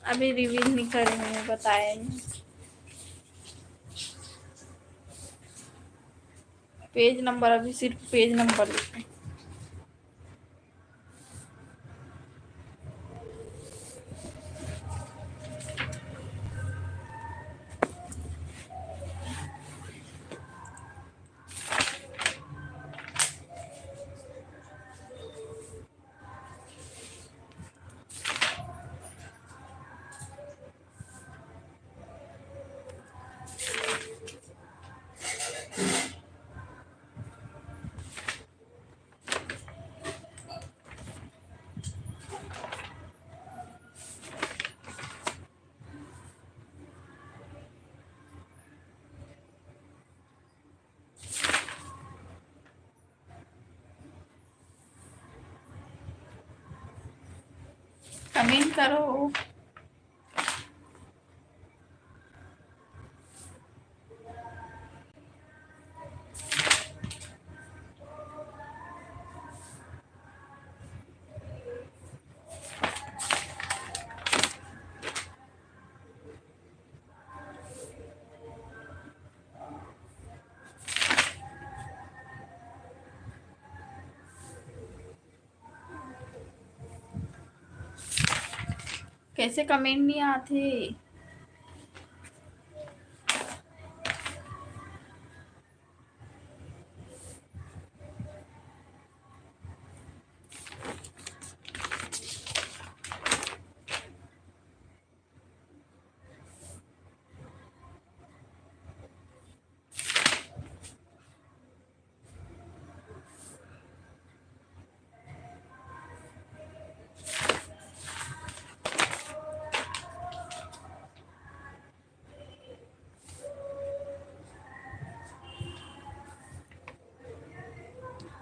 अभी reveal नहीं करे हूँ, बताया नहीं। Page number, अभी सिर्फ page number लिखे। Comment करो। कैसे comment नहीं आते?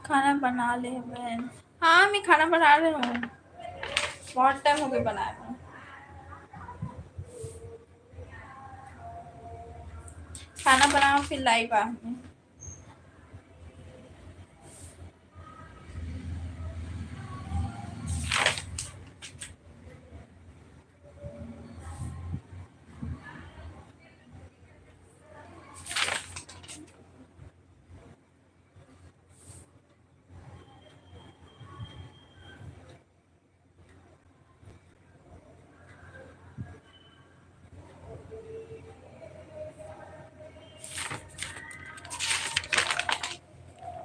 खाना बना ले बहन। हाँ, मैं खाना बना रही हूँ, बहुत टाइम हो गया बनाए हुए। खाना बनाओ, फिर live आ।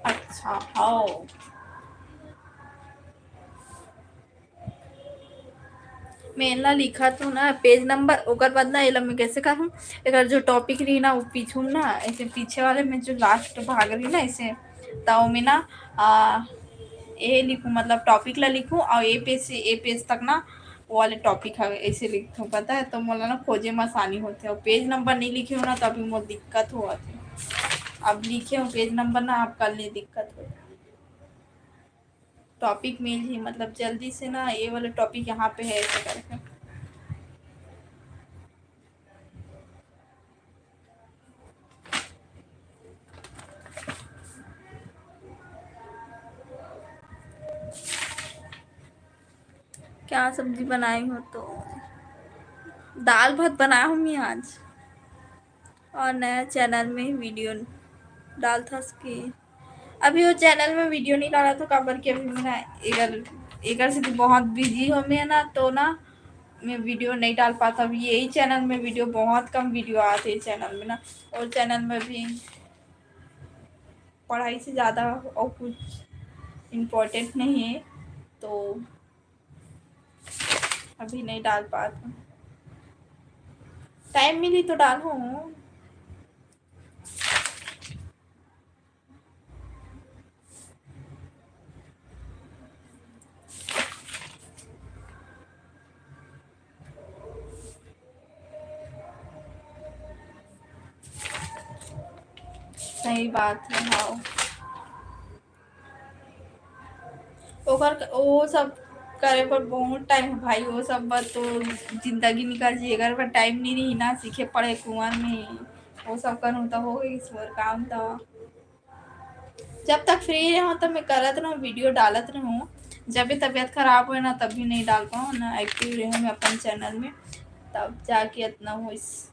अच्छा, हाँ। मैं एला लिखत हूँ ना, page number, ओकर बाद ना एला मैं कैसे करहूँ, एकर जो topic रही ना, वो पीछू ना, ऐसे पीछे वाले में जो last भाग रही ना, ऐसे, त ओमे ना, आ, ये लिखूँ, मतलब topic ला लिखूँ, और ये page से ये page तक ना, वो वाले topic हवे, ऐसे लिखथों, पता है, तो मोला ना खोजे में आसानी होथे। और page number नहीं लिखे हो ना, तो अभी मोर दिक्कत होवत हे। अब लिखे हो page number ना, अब कल नहीं दिक्कत हो। Topic मिल ही, मतलब जल्दी से ना, ये वाला topic यहाँ पे है, ऐसे करके। क्या सब्जी बनाई हो? तो दाल भात बनाया हूँ मैं आज। और नया channel में video डालत हस कि अभी वो channel में video नहीं डाला, तो काबर कि अभी मैं ना एकर, एकर से तो बहुत busy हो मैं ना, तो ना मैं video नहीं डाल पाता। अभी यही channel में video, बहुत कम video आते हैं channel में ना, और channel में भी पढ़ाई से ज़्यादा और कुछ important नहीं है, तो अभी नहीं डाल पात हूँ। Time मिली तो डालूँ। सही बात है, हाँ। ओकर, वो सब करे बर बहुत time है भाई, वो सब बर तो जिंदगी निकल जाही, एकर बर time नहीं रही ना, सीखे पढ़े कुआं में। वो सब करूँ तो हो गई मोर काम। तो जब तक फ्री रहूँ तब मैं करत रहूँ, वीडियो डालत रहूँ। जब भी तबीयत खराब होए ना, तब भी नहीं डाल पाऊँ ना, एक्टिव रहूँ मैं अपन चैनल में, तब जाके इतना होइस।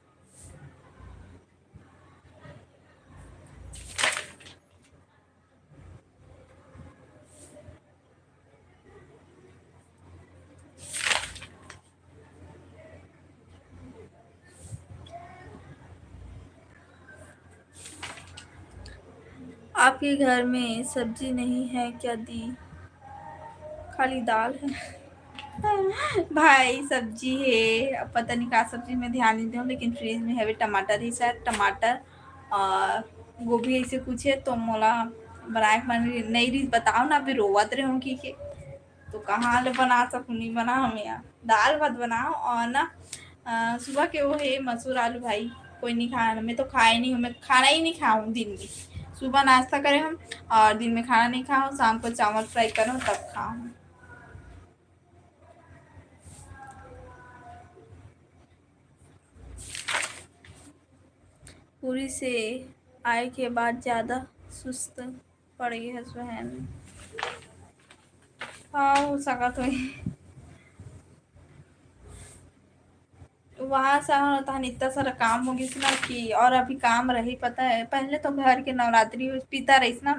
आपके घर में सब्जी नहीं है क्या दी? खाली दाल है। भाई, सब्जी है, अब पता नहीं का सब्जी, मैं ध्यान नहीं दूँ, लेकिन फ्रिज में हवे टमाटर ही शायद, टमाटर और गोभी ऐसे कुछ है, तो मोला बनाए के मन नहीं रही। बताओ ना, अभी रोवत रहूँ कि के, तो कहाँ ले बना सकूँ, नहीं बना हम यहाँ। दाल भात बनाओ और ना, अ, सुबह के वो है मसूर आलू भाई, कोई नहीं खाया, मैं तो खाए नहीं हूँ, मैं खाना ही नहीं खाऊँ दिन में। सुबह नाश्ता करे हम और दिन में खाना नहीं खाऊँ, शाम को चावल फ्राई करूँ तब खाऊँ। पूरी से आए के बाद ज़्यादा सुस्त पड़ गई है सुहैन। हाँ, हो सकत होही। वहाँ से आए हन, तहन इतना सारा काम हो गिस ना कि, और अभी काम रही, पता है, पहले तो घर के नवरात्रि पितर रहिस ना,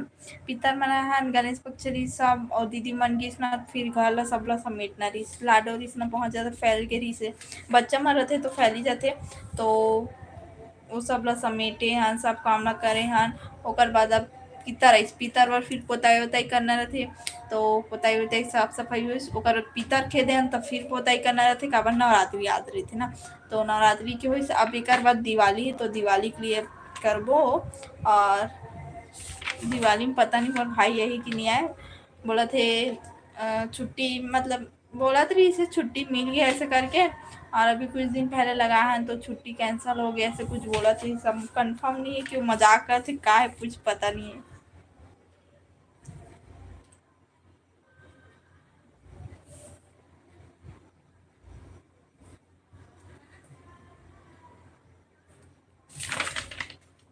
पितर मनाए हन, गणेश पक्ष रहिस सब, और दीदी मन गिस ना, फिर घर ला सबला समेटना रहिस, लाडो रहिस ना, बहुत ज़्यादा फैल के रहिस हे, बच्चा मन रथे तो फैली जाथे, तो वो सब ला समेटे हन, सब काम ला करे हन। ओकर बाद अब पितर आइस, पितर बर फिर पोताई ओताई करना रथे, तो पोताई ओताई साफ सफाई होइस, ओकर बाद पितर खेदे हन, तब फिर पोताई करना रथे, काबर नवरात्रि याद रहिथे ना। तो नवरात्रि के होइस, अब एकर बाद दिवाली हे, तो दिवाली के लिए करबो। और दिवाली में पता नहीं मोर भाई आही कि नहीं आए, बोलत हे, अ, छुट्टी, मतलब बोलत रहिस हे छुट्टी मिल गया ऐसे करके, और अभी कुछ दिन पहले लगा है तो छुट्टी कैंसिल हो गया ऐसे कुछ बोलत रहिस। सब कंफर्म नहीं है कि वो मजाक करत हे का है, कुछ पता नहीं है।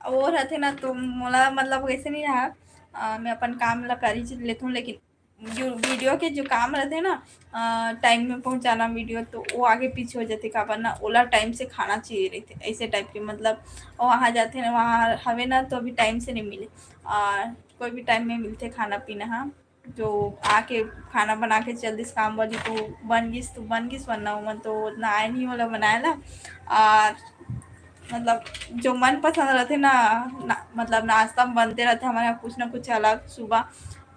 अब वो रहते ना तो मोला मतलब वैसे नहीं रहा, अ, मैं अपन काम ला कर ही लेथूँ, लेकिन जो वीडियो के जो काम रहते ना, अ, टाइम में पहुँचाना वीडियो, तो वो आगे पीछे हो जाते, काबर ना ओला टाइम से खाना चाहिए रहते, ऐसे टाइप के मतलब वो वहाँ जाते ना, वहाँ हवे ना तो अभी टाइम से नहीं मिले, और कोई भी टाइम में मिलते खाना पीना, हाँ। जो आके खाना बना के चल दिस काम वाली, तो बन गिस तो बन गिस, वरना ओमन तो उतना आए नहीं वाला बनाए ला। और मतलब जो मनपसंद रहथे ना, ना, मतलब नाश्ता में बनते रहथे हमर यहाँ कुछ ना कुछ अलग सुबह,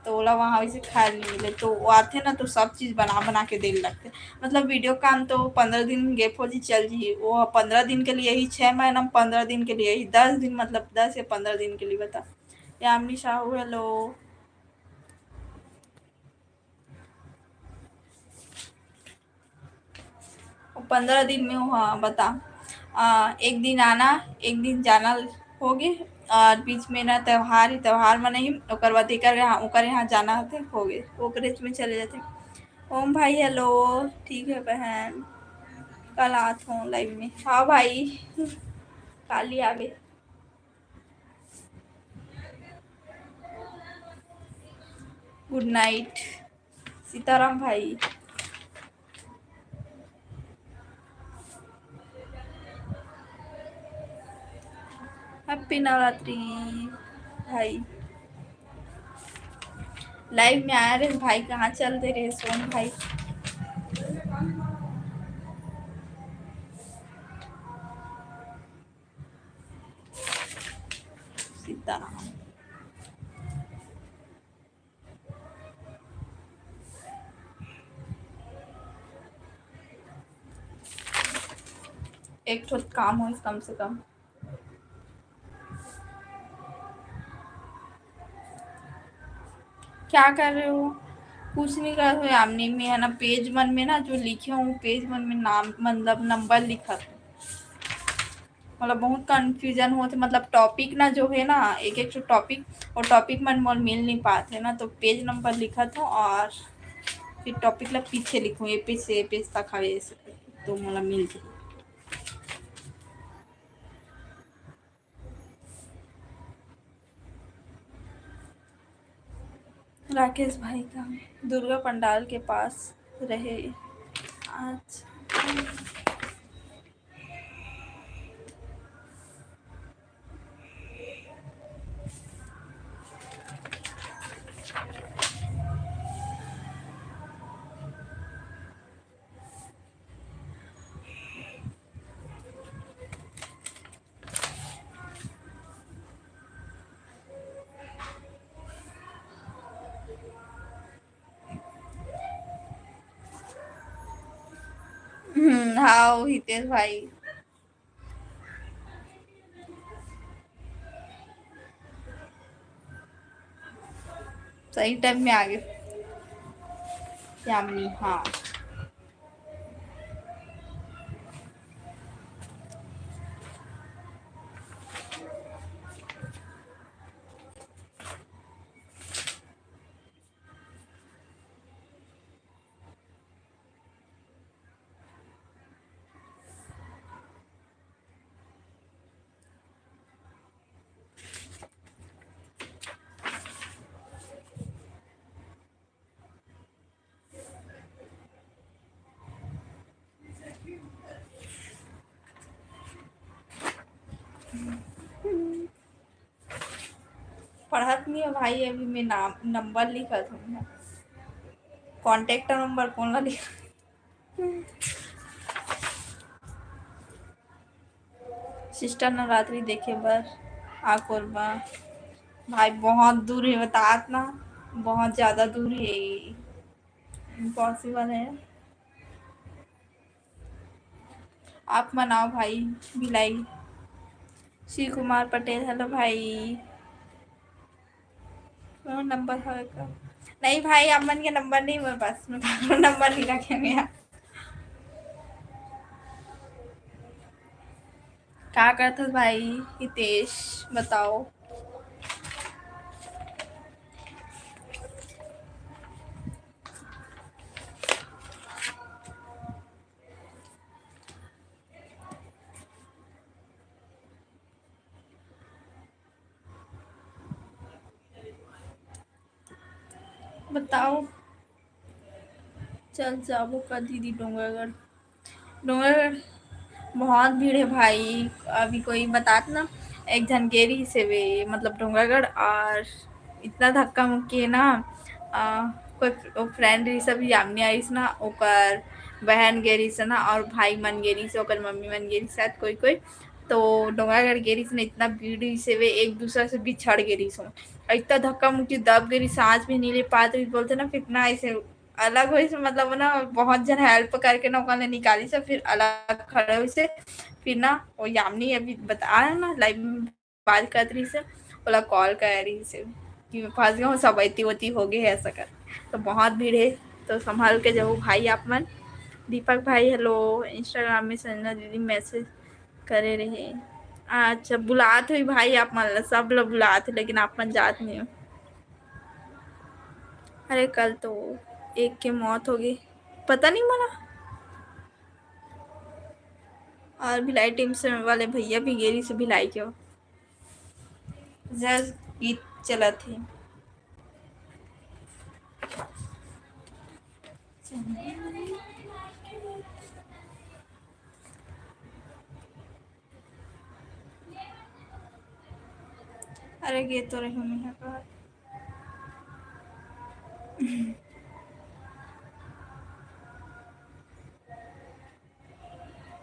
तो ओला वहाँ वैसे खाए ल नहीं मिले, तो वो आथे ना तो सब चीज़ बना बना के दे ल लगथे। मतलब वीडियो काम तो पंद्रह दिन गैप हो जी चल जी, वो पंद्रह दिन के लिए ही, छः महीना में पंद्रह दिन के लिए ही, दस दिन, मतलब दस या पंद्रह दिन के लिए बता। यामिनी साहू, हेलो। वो पंद्रह दिन में, हाँ, बता। आ, एक दिन आना, एक दिन जाना होगे, और बीच में ना त्योहार ही त्योहार मनई, ओकर बाद एकर यहाँ, ओकर यहाँ जाना होथे, होगे, ओकरेच में चले जाथे। ओम भाई, हेलो, ठीक है बहन, कल आत हूँ लाइव में। हाँ भाई, काली आबे। गुड नाइट सीताराम भाई। हैप्पी नवरात्रि भाई। लाइव में आया रे भाई, कहाँ चल दे रहे सोन भाई? सीताराम। एक ठो काम होइस कम से कम। क्या कर रहे हो? कुछ नहीं कर रहे हो यामिनी। मैं है ना पेज मन में ना जो लिखे हूँ, पेज मन में नाम मतलब नंबर लिखत हूँ। मतलब बहुत कन्फ्यूजन होत हे, मतलब टॉपिक ना जो है ना, एक एक ठो टॉपिक, और टॉपिक मन मोर मिल नहीं पात हे ना, तो पेज नंबर लिखत हूँ और फिर टॉपिक ला पीछे लिखूँ, ए पेज से ए पेज तक हवे ऐसे, तो मोला मिल जाए। राकेश भाई का दुर्गा पंडाल के पास रहे। अच्छा। हम्म, हाँ, वो हितेश भाई। सही टाइम में आ गए। यामिनी, हाँ। पढ़त नहीं है भाई, अभी मैं नाम, नंबर लिखत हूँ। कॉन्टैक्ट नंबर कौन ला लिखा? सिस्टर नवरात्रि देखे बर आ कोरबा। भाई बहुत दूर है, बतात ना, बहुत ज़्यादा दूर है, इम्पॉसिबल है। आप मन आओ भाई, भिलाई। शिव कुमार पटेल, हेलो भाई। फोन नंबर है का? नहीं भाई, आप मन के नंबर नहीं मेरे पास, मैं फोन नंबर नहीं रखे मेरा। का करत हस भाई हितेश, बताओ। बताओ, चल जाबो का दीदी डोंगरगढ़? डोंगरगढ़ बहुत भीड़ है भाई। अभी कोई बतात ना, एक झन गे रहिस हे वे, मतलब डोंगरगढ़, और इतना धक्का मुक्की है ना। आ, कोई फ्रेंड रहिस, अभी यामिनी आइस ना, ओकर बहन गे रहिस ना, और भाई मन गे रहिस, ओकर मम्मी मन गे रहिस शायद, कोई कोई। तो डोंगरगढ़ गे रहिस ना, इतना भीड़ रहिस हे वे, एक दूसरा से बिछड़ गे रहिस हो। इतना धक्का मुक्की दब गे रहिस, सांस भी नहीं ले पात रहिस, बोलते ना, फिर ना ऐसे अलग होइस, मतलब ना, बहुत जन हेल्प करके ना ओकर ले निकालिस, फिर अलग खड़े होइस। फिर ना वो यामिनी अभी बता रहा ना, लाइव में बात करत रहिस, ओला कॉल करे रहिस कि मैं फंस गया हूँ, सब एती ओती हो गए है, ऐसा कर। तो बहुत भीड़ है, तो संभाल के जाओ भाई आप मन। दीपक भाई, हेलो, इंस्टाग्राम में संजना दीदी मैसेज करे रहे। अच्छा, बुलात हुई भाई आप मन ला, सब लोग बुलात हुई, लेकिन आप मन जात नहीं हो। अरे, कल तो एक के मौत हो गई, पता नहीं मना। और भिलाई टीम से वाले भैया भी गे रहिस हे भिलाई के। जस गीत चलत हे। अरे, गे तो रहे मैं का।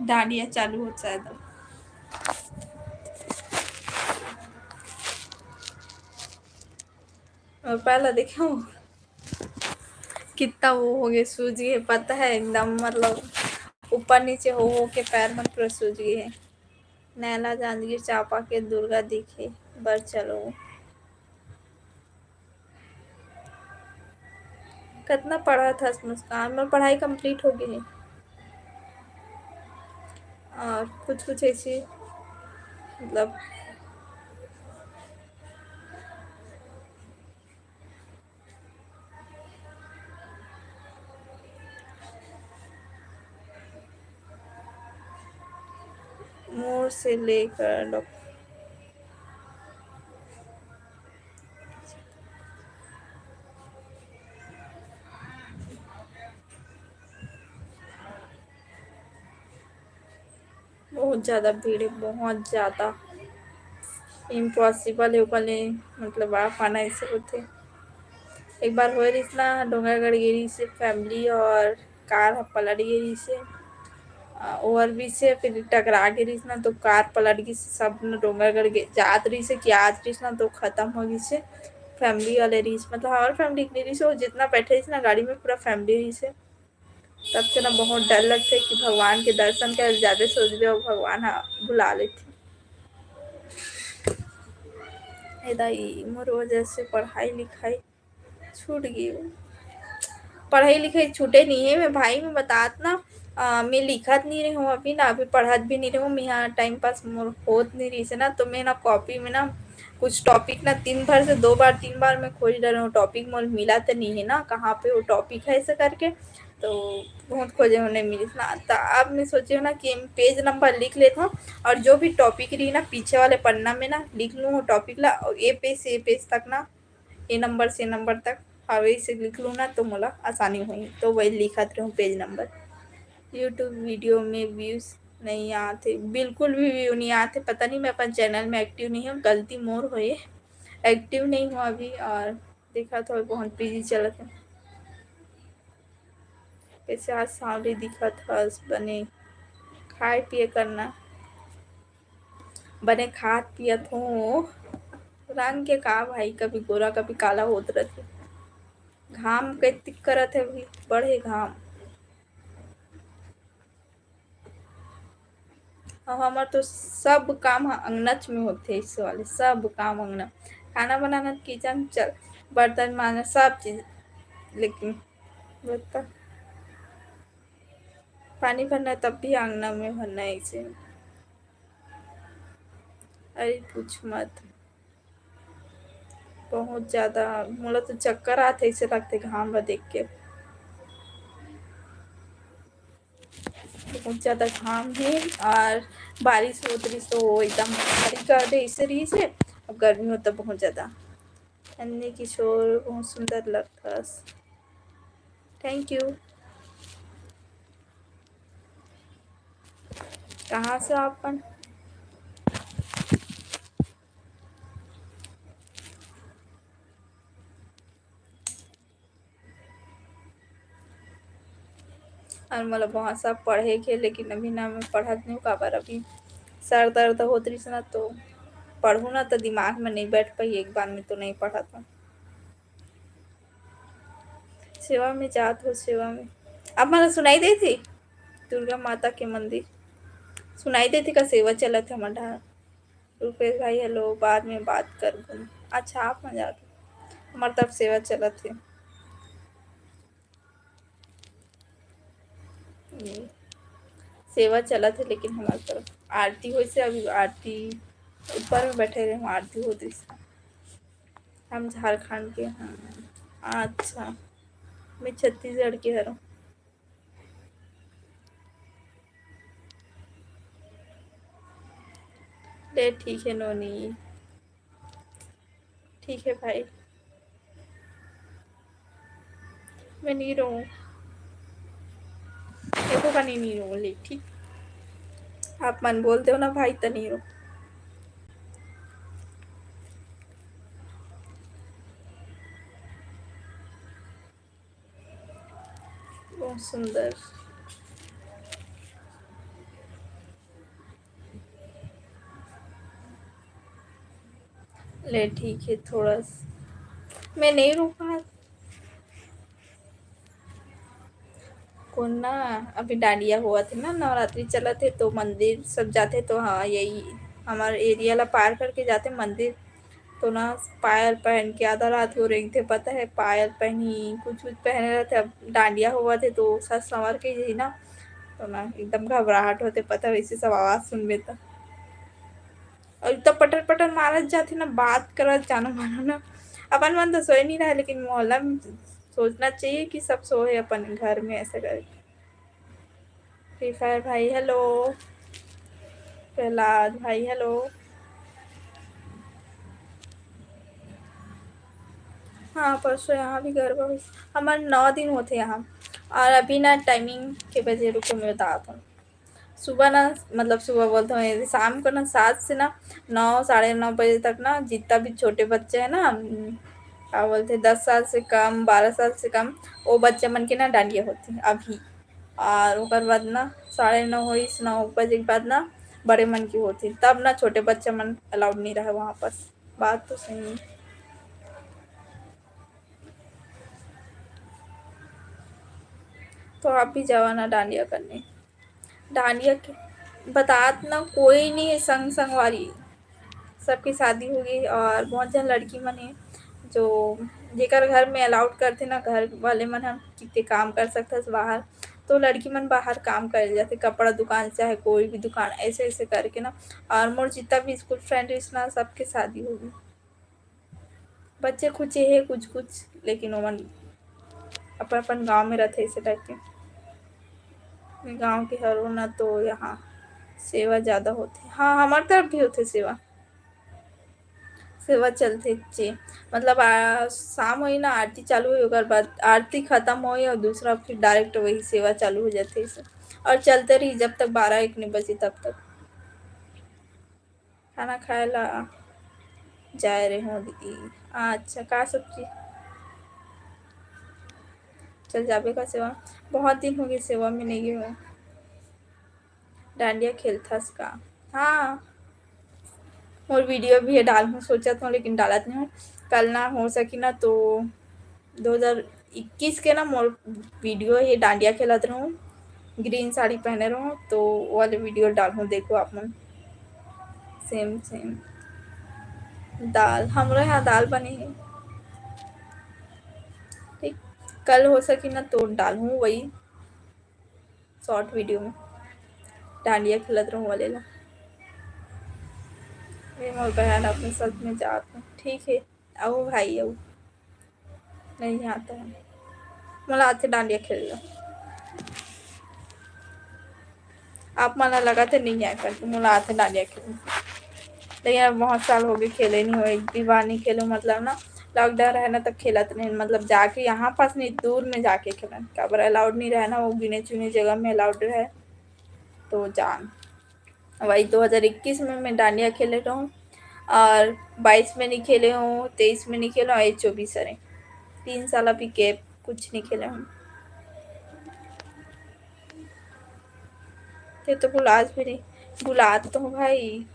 डांडिया चालू हो शायद अब। और पहला देखा हो कितना वो हो गया, सूज गए, पता है एकदम, मतलब ऊपर नीचे हो हो के पैर मन पूरा सूज गए है। नैला जांजगीर चांपा के दुर्गा देखे बर चलो। कितना पढ़त हस मुस्कान? मोर पढ़ाई complete हो गई है। और कुछ कुछ ऐसे, मतलब, मोर से लेकर डॉक्टर बहुत ज्यादा भीड़ है, बहुत ज्यादा। Impossible है ओकर ले, मतलब, आ पाना ऐसे होथे। एक बार होए रहिस ना, डोंगरगढ़ गे रहिस हे family और car ह पलट गे रहिस हे। अ, overbridge से फिर टकरा गे रहिस ना, तो car पलट गिस। सब न डोंगरगढ़ गे, जात रहिस हे कि आज रहिस ना, तो खत्म हो गिस हे। Family वाले रहिस, मतलब, हमार family नहीं रहिस, वो जितना बैठे रहिस ना गाड़ी में, पूरा family रहिस हे। तब से ना बहुत डर लगथे कि भगवान के दर्शन करे जाबे, सोचबे अउ भगवान ह भुला लेथे। ए दाई, मोर वजह से पढ़ाई लिखाई छूट गे। पढ़ाई लिखाई छूटे नहीं है, मैं भाई, मैं बतात ना, अ, मैं लिखत नहीं रहूँ अभी ना, अभी पढ़त भी नहीं रहूँ मैं, यहाँ time pass मोर होत नहीं रहिस हे ना, तो मैं ना copy में ना कुछ topic ना तीन बार से दो बार, तीन बार मैं खोज डरे हूँ, topic मोर मिला तो नहीं है ना, कहाँ पे वो topic है ऐसे करके, तो बहुत खोजे हूँ, नहीं मिलिस ना। तो अब मैं सोचे हूँ ना कि page number लिख लेता हूँ और जो भी topic रही ना पीछे वाले पन्ना में ना लिख लूँ वो topic ला, और ये page से ये page तक ना, ये number से ये number तक हवे से लिख लूँ ना, तो मोला आसानी होही। तो वही लिखत रहूँ page number। YouTube video में views नहीं आते, बिल्कुल भी view नहीं आते। पता नहीं, मैं अपन channel में active नहीं हूँ, गलती मोर होए, active नहीं हूँ अभी। और देखा तो बहुत busy चलत है। कैसे आज सांवली दिखत हस, बने खाए पिए करना, बने खात पियत हो। रंग के का भाई, कभी गोरा कभी काला होत रथे। घाम कतिक करत है भाई, बड़े घाम। अब हमर तो सब काम ह अंगनच में होथे, इस वाले सब काम अंगना, खाना बनाना, kitchen, चल, बर्तन माजना, सब चीज। लेकिन बता, पानी भरना है तब भी अंगना में भरना है इसे। अरे पूछ मत, बहुत ज्यादा मोला तो चक्कर आथे, ऐसे लगथे घाम ला देख के। बहुत ज्यादा घाम है और बारिश होत रहिस तो वो एकदम हरी कर दे, ऐसे रहिस है। अब गर्मी होता बहुत ज्यादा। अन्नी किशोर बहुत सुंदर लगथस। Thank you। कहाँ से आप अपन? और मोला बहुत सब पढ़े के, लेकिन अभी ना मैं पढ़त नहीं हूँ, काबर अभी सर दर्द होत रहिस ना, तो पढ़ू ना तो दिमाग में नहीं बैठ पाई, एक बार में तो नहीं पढ़त हूँ। सेवा में जात हो, सेवा में। आप मन ला सुनाई देथे दुर्गा माता के मंदिर? सुनाई देथे का? सेवा चलत हे हमर डहार। रुपेश भाई, hello, बाद में बात करबो। अच्छा, आप मन जात हो, हमर तरफ सेवा चलत हे। हम्म, सेवा चलत हे, लेकिन हमर तरफ आरती होइस हे, अभी आरती ऊपर में बैठे रहे, आरती होत रहिस। हम झारखंड के हन। अच्छा, मैं छत्तीसगढ़ के हरव। ले ठीक है नोनी, ठीक है भाई, मैं नहीं रहूँ, देखो का नहीं, नहीं रहूँ ले, ठीक। आप मन बोल दो ना भाई, त नहीं रहूँ। बहुत सुंदर। ले ठीक है, थोड़ा स-, मैं नहीं रुका। कोन ना, अभी डांडिया होवत हे ना, नवरात्रि चलत हे, तो मंदिर सब जाथे, तो हाँ, यही हमर area ला पार करके जाथे मंदिर। तो ना पायल पहन के आधा रात हो रेंगथे, पता है, पायल पहनी, कुछ कुछ पहने रहथे। अब डांडिया होवत हे तो सज संवर के जही ना, तो ना एकदम घबराहट होथे, पता है, वैसे सब आवाज सुनबे त। और इतना पटर पटर मारत जाथे ना, बात करत जानो मानो ना। अपन मन तो सोए नहीं रहे, लेकिन मोहल्ला में सोचना चाहिए कि सब सोए अपन घर में, ऐसा करके। फ्री फायर भाई hello, प्रहलाद भाई hello। हाँ, परसों यहाँ भी गरबा हुई। हमर नौ दिन होथे यहाँ। और अभी ना timing के बजे, रुको मैं बताता हूँ। सुबह ना, मतलब सुबह बोलते हैं, शाम को ना सात से ना नौ, साढ़े नौ बजे तक ना जितना भी छोटे बच्चे हैं ना, उम, का बोलते हैं, दस साल से कम, बारह साल से कम, वो बच्चे मन के ना डांडिया होती है अभी। और ओकर बाद ना साढ़े नौ होइस, नौ बजे के बाद ना बड़े मन की होती, तब ना छोटे बच्चे मन अलाउड नहीं रहे वहाँ पर। बात तो सही है। तो आप भी जावा ना डांडिया करने। डांडिया के बतात ना कोई नहीं है, संग संगवारी सबकी शादी हो गई और बहुत जन लड़की मन है जो, जेकर घर में अलाउड करथे ना, घर वाले मन हम कितने काम कर सकथस बाहर, तो लड़की मन बाहर काम करे जाथे, कपड़ा दुकान चाहे कोई भी दुकान, ऐसे ऐसे करके ना। और मोर जितना भी स्कूल फ्रेंड रहिस ना, सबके शादी हो गई। बच्चे खुचे हे कुछ कुछ, लेकिन ओमन अपन अपन गांव में रथे, ऐसे टाइप के। गांव के हरो ना, तो यहाँ सेवा ज्यादा होथे। हाँ, हमार तरफ भी होथे सेवा। सेवा चलथे चे, मतलब आ, शाम होई ना, आरती चालू होई, ओकर बाद आरती खत्म होई और दूसरा फिर डायरेक्ट वही सेवा चालू हो जाथे ऐसे। और चलते रही जब तक बारह एक नहीं बजे तब तक। खाना खाए ला जाए रहे हो दीदी। अच्छा, का सब्जी? चल जाबे का सेवा? बहुत दिन हो गए सेवा में नहीं गए हो। डांडिया खेलथस का? हाँ, मोर वीडियो भी है, डालहूँ सोचत हूँ, लेकिन डालत नहीं हूँ। कल ना हो सकी ना तो दो हज़ार इक्कीस के ना मोर वीडियो हे, डांडिया खेलत रहूँ, ग्रीन साड़ी पहने रहूँ, तो वो वाले वीडियो डालहूँ, देखो आप मन। सेम सेम दाल, हमरो यहाँ दाल बने हे। ठीक, कल हो सकी ना तो डालहूँ वही शॉर्ट वीडियो में, डांडिया खेलत रहूँ वाले ला। ये मोर बहन अपने साथ में जात हूँ। ठीक है, आओ भाई, आओ। नहीं आता है, मोला आथे डांडिया खेल लो। आप मन ला लगत हे नहीं आए करके, मोला आथे डांडिया खेल। लेकिन अब बहुत साल हो गए खेले नहीं हो, एक भी बार नहीं खेलो, मतलब ना लॉकडाउन रहे ना तब खेलत नहीं, मतलब जाके यहाँ पास नहीं, दूर में जाके खेलन, काबर अलाउड नहीं रहे ना, वो गिने चुने जगह में अलाउड रहे तो जान। वही दो हज़ार इक्कीस में मैं डांडिया खेले रहूँ और बाईस में नहीं खेले हूँ, तेईस में नहीं खेले हूँ, ये चौबीस, अरे तीन साल अभी गैप, कुछ नहीं खेले हूँ। ते तो भुला भी नहीं, भुला तो हूँ भाई,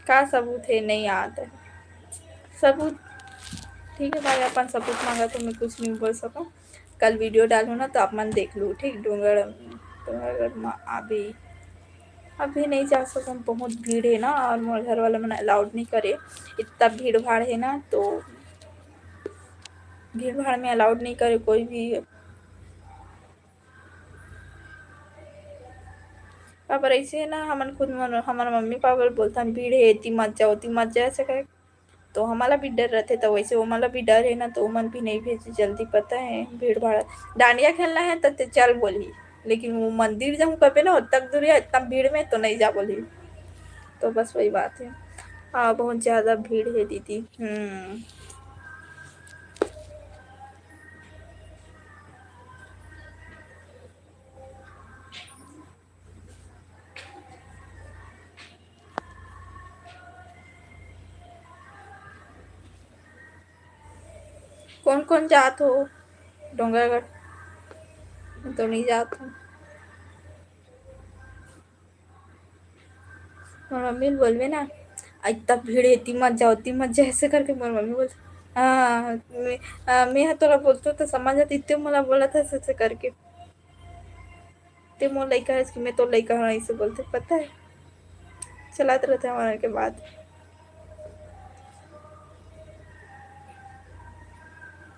का सबूत है नहीं याद है सबूत। ठीक है भाई, अपन सबूत मांगा तो मैं कुछ नहीं बोल सकूँ। कल वीडियो डालूँ ना तो आप मन देख लू, ठीक। डोंगरगढ़, डोंगरगढ़ में अभी, अभी नहीं जा सकूँ, बहुत भीड़ है ना, और मोर घर वाले मन अलाउड नहीं करे, इतना भीड़ भाड़ है ना, तो भीड़ भाड़ में अलाउड नहीं करे कोई भी। काबर ऐसे है ना, हमन खुद मन, हमार मम्मी पापा बोलथन, "भीड़ है, एती मत जाओ, ओती मत जाए," ऐसे कहे। तो हमला भी डर रहथे, तो वैसे ओमला भी डर है ना, तो ओमन भी नहीं भेजे जल्दी, पता है भीड़ भाड़। डांडिया खेलना है तो ते चल बोली, लेकिन वो मंदिर जाऊँ कबे ना, तक दूरिया इतना भीड़ में तो नहीं जा बोली। तो बस वही बात है। हाँ, बहुत ज़्यादा भीड़ है दीदी। हम्म। कौन कौन जात हो डोंगरगढ़? मैं तो नहीं जात हूँ। मोर मम्मी ल बोलबे ना, "आ, इतना भीड़ है, ती मत जाओ, ती मत जाओ," ऐसे करके मोर मम्मी बोलते। हाँ, मैं, आ, मैं ह तोला बोलतो तो समझ आती, इतने मोला बोला था ऐसे, ऐसे करके। ते मोर लइका है कि मैं तो लइका हूँ, ऐसे बोलते, पता है, चलाते रहते हमारे के बाद।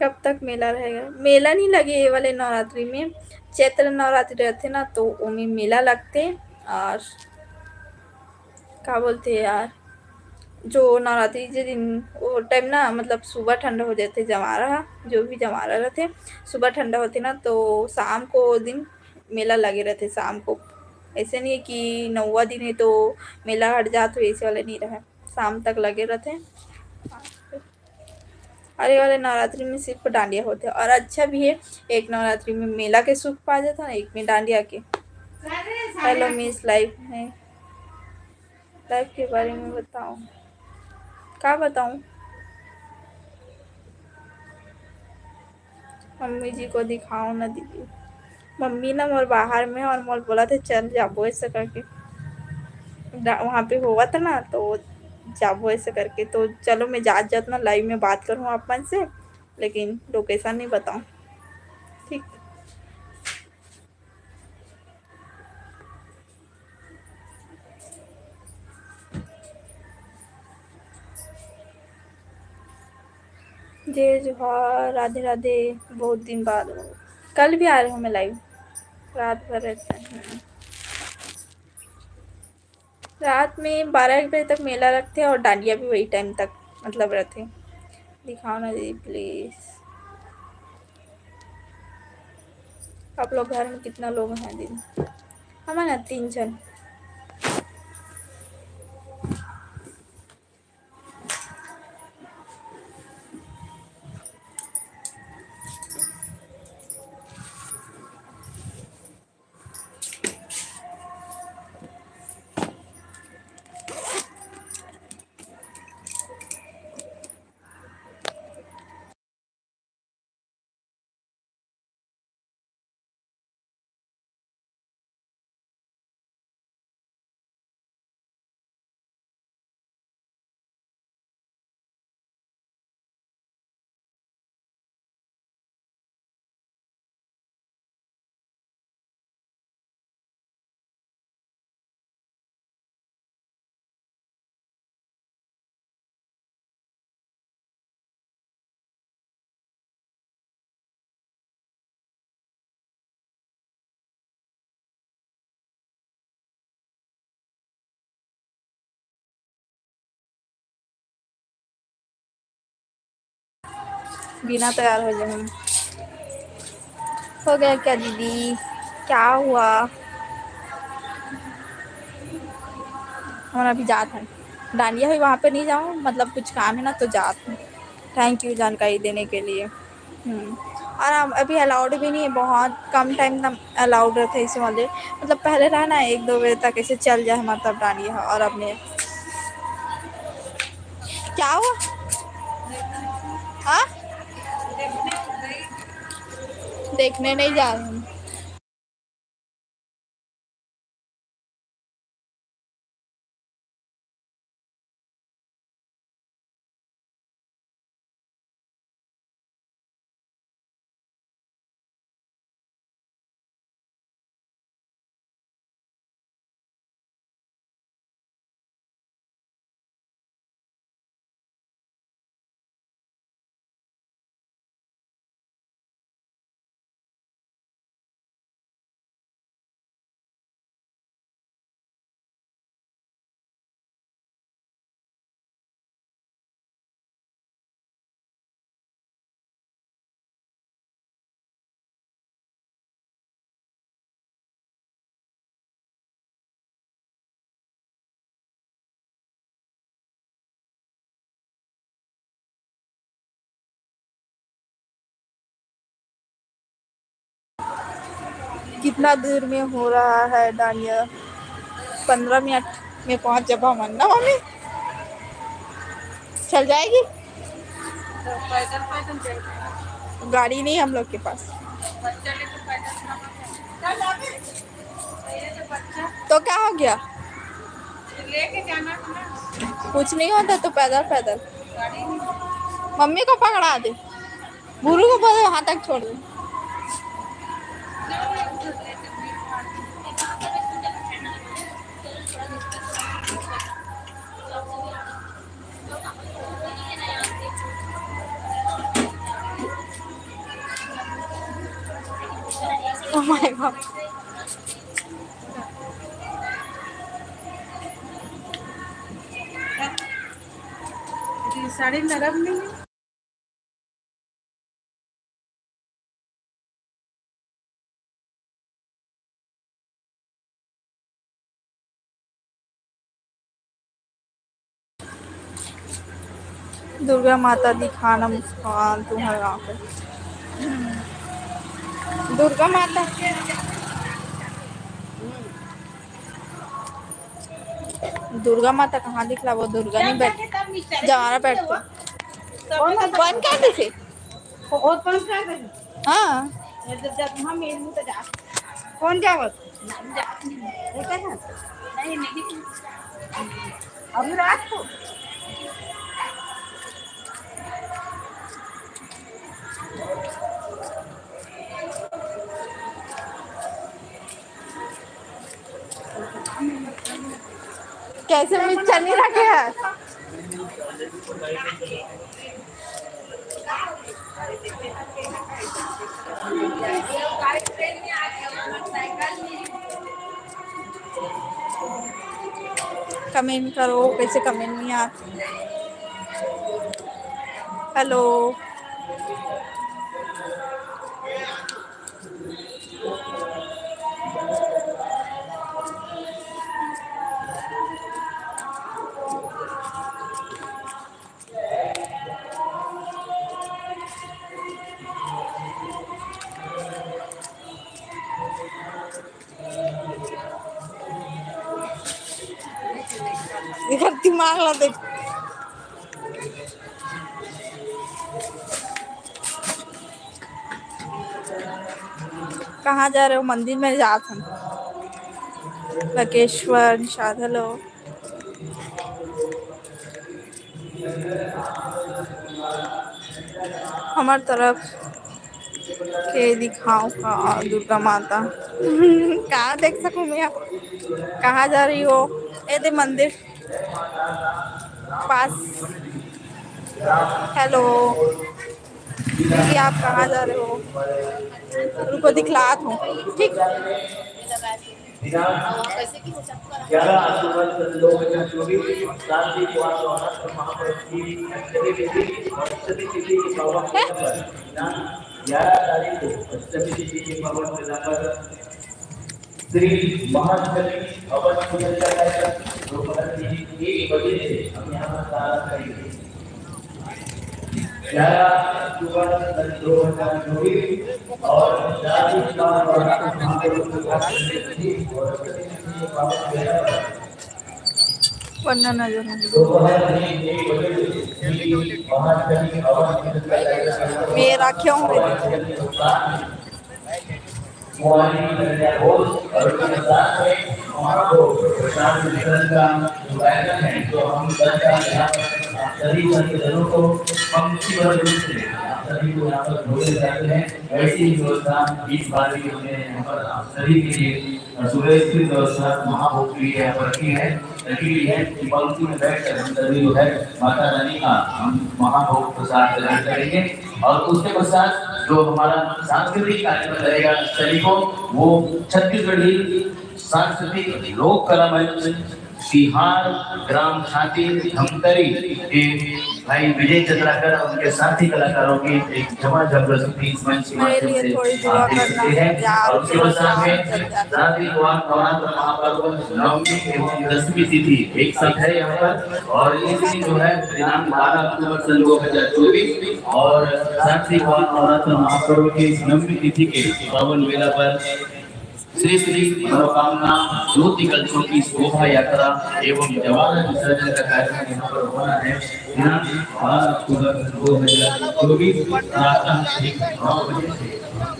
कब तक मेला रहेगा? मेला नहीं लगे ये वाले नवरात्रि में। चैत्र नवरात्रि रहते ना, तो ओमे मेला लगते। और का बोलते हैं यार, जो नवरात्रि जे दिन, वो टाइम ना, मतलब सुबह ठंडा हो जाते, जमारा, जो भी जमारा रहते, सुबह ठंडा होते ना, तो शाम को वो दिन मेला लगे रहते शाम को। ऐसे नहीं है कि नौवा दिन है तो मेला हट जात हो, ऐसे वाले नहीं रहे, शाम तक लगे रहते। अरे वाले नवरात्रि में सिर्फ डांडिया होते और अच्छा भी है, एक नवरात्रि में मेला के सुख पा जाता ना, एक में डांडिया के। हेलो मिस, लाइव में, लाइव के बारे में बताओ, का बताऊं? मम्मी जी को दिखाओ ना दीदी। मम्मी ना मोर बाहर में और मोर बोला थे चल जाबो ऐसे करके, वहाँ पे हुआ था ना तो जाबो ऐसे करके। तो चलो मैं जात जात ना लाइव में बात करूँ आप मन से, लेकिन लोकेशन नहीं बताऊँ, ठीक? जय जोहार, राधे राधे। बहुत दिन बाद, कल भी आ रहे हो मैं लाइव, रात भर रहता है। रात में बारह एक बजे तक मेला रखते हैं और डांडिया भी वही टाइम तक, मतलब, रहते। दिखाओ ना दीदी प्लीज, आप लोग घर में कितना लोग हैं दीदी? हमारे यहाँ तीन जन। बिना तैयार हो जाए हम। हो गया क्या दीदी? क्या हुआ? हम अभी जात हैं डांडिया हुई, वहाँ पे नहीं जाऊँ, मतलब कुछ काम है ना तो जात हूँ। थैंक यू जानकारी देने के लिए। हम्म। और हम अभी अलाउड भी नहीं है, बहुत कम टाइम ना अलाउड रहता है इसी वाले। मतलब पहले रहा ना एक दो बजे तक ऐसे चल जाए हमारा तब डांडिया, और अब नहीं। क्या हुआ? हाँ, देखने नहीं जा रहे हम। कितना दूर में हो रहा है डांडिया? पंद्रह मिनट में पहुंच जाबा मन ना मम्मी। चल जाएगी। गाड़ी नहीं हम लोग के पास। तो क्या हो गया? कुछ नहीं होता तो पैदल पैदल। मम्मी को पकड़ा दे, गुरु को बोलो वहां तक छोड़ दे। Oh my God। साड़ी नरम नहीं है। दुर्गा माता दिखाना मुस्कान तुम्हारे गाँव पे। दुर्गा माता। दुर्गा माता कहाँ दिखला, वो दुर्गा नहीं बैठ, जवारा बैठ के। कौन सा बंद कर दे थे? वो बंद कर दे। हाँ। जब, जब हम मेरे मुंह तो जा। कौन जावत? नहीं, नहीं। अभी रात को। कैसे मिक्सचर नहीं रखे हैं? कमेंट करो, कैसे कमेंट नहीं आते। हेलो। एकर दिमाग ला देख। कहाँ जा रहे हो? मंदिर में जात हन। लकेश्वर, निषाद, हेलो। हमर तरफ के दिखाओ का दुर्गा माता। कहाँ देख सकूँ मैं? कहाँ जा रही हो? ए दे मंदिर पास। हेलो, कि आप कहाँ जा रहे हो? रुको, दिखलात हूँ, ठीक। दिनांक ग्यारह अक्टूबर सन दो हज़ार चौबीस, शांति कुआं महापर्व की अष्टमी तिथि और अष्टमी तिथि के पावन अवसर पर दिनांक ग्यारह तारीख को अष्टमी तिथि के पावन दिवस पर श्री महाअष्टमी हवन पूजन का कार्यक्रम दोपहर की एक बजे से हम यहाँ पर प्रारंभ करेंगे। ग्यारह अक्टूबर सन दो हज़ार चौबीस और शादी का वरना नजर आ जाए। दोपहर में एक बजे से श्री महाअष्टमी हवन पूजन का कार्यक्रम ये रखे होंगे। कुमारी कन्या भोज और उनके साथ में वहाँ को प्रसाद वितरण का जो कार्यक्रम है, जो हम दस का यहाँ पर आप सभी संतजनों को पंक्तिबद्ध रूप से आप सभी को यहाँ पर भोजन कराते हैं। वैसी ही व्यवस्था इस बार भी हमने यहाँ पर आप सभी के लिए सुव्यवस्थित व्यवस्था महाभोग के लिए यहाँ पर रखी है, रखी गई है कि पंक्ति में बैठकर हम सभी जो है माता रानी का हम महाभोग प्रसाद ग्रहण करेंगे। और उसके पश्चात जो हमारा सांस्कृतिक कार्यक्रम रहेगा शरीफों, वो छत्तीसगढ़ी सांस्कृतिक लोक कला मंच तिहार ग्राम खातिर धमतरी के भाई विजय चंद्राकर और उनके साथी कलाकारों की एक झमाझम प्रस्तुति इस मंच के माध्यम से आप देख सकते हैं। और उसके पश्चात में शारदीय नवरात्र महापर्व नवमी एवं दसवीं तिथि एक साथ है यहाँ पर। और इस दिन जो है दिनांक बारह अक्टूबर सन दो हज़ार चौबीस और शारदीय नवरात्र महापर्व के इस नवमी तिथि के पावन बेला पर श्री श्री मनोकामना ज्योति कलशों की शोभा यात्रा एवं जवारा विसर्जन का कार्यक्रम यहाँ पर होना है। दिनांक बारह अक्टूबर दो हज़ार चौबीस प्रातः ठीक नौ बजे से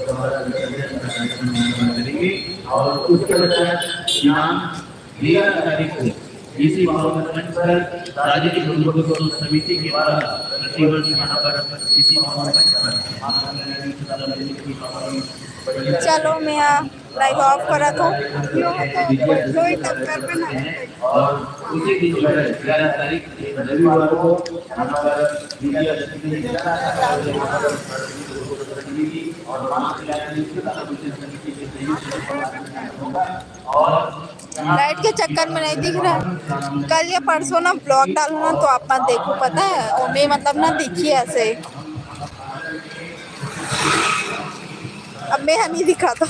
जवारा विसर्जन का कार्यक्रम यहाँ पर करेंगे और उसके पश्चात दिनांक तेरह तारीख को इसी पावन मंच पर राजकीय लोकोत्सव समिति के द्वारा प्रतिवर्ष यहाँ पर इसी पावन मंच पर चलो, मैं लाइव ऑफ करत हूँ। जो है तो जो ही टक्कर पे ना। और उसी दिन जो है ग्यारह तारीख रविवार को यहाँ पर विजयादशमी और महाशिवरात्रि समिति के संयुक्त होगा। और लाइट के चक्कर में नहीं दिख रहा। कल या परसों ना ब्लॉग डालू ना, तो आप मत देखो, पता है, वो मैं मतलब ना दिखी ऐसे। अब मैं नहीं दिखा तो।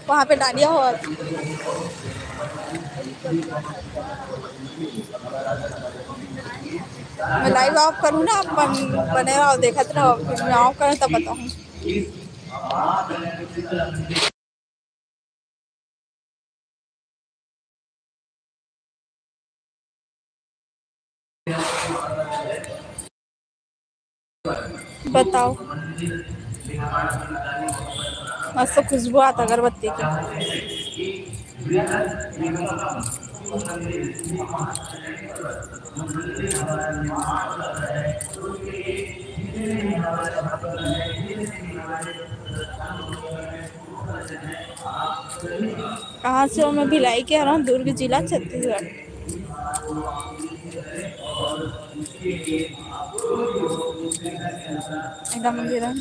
वहाँ पे डांडिया हो। मैं लाइव ऑफ करूँ ना, अपन बने रहो, देखत रहो, फिर मैं ऑफ करूँ तब बताऊँ। बताओ, मस्त खुशबू आत अगरबत्ती के। कहाँ से हो? मैं भिलाई के हरव, दुर्ग जिला, छत्तीसगढ़। एकदम अंधेरा है।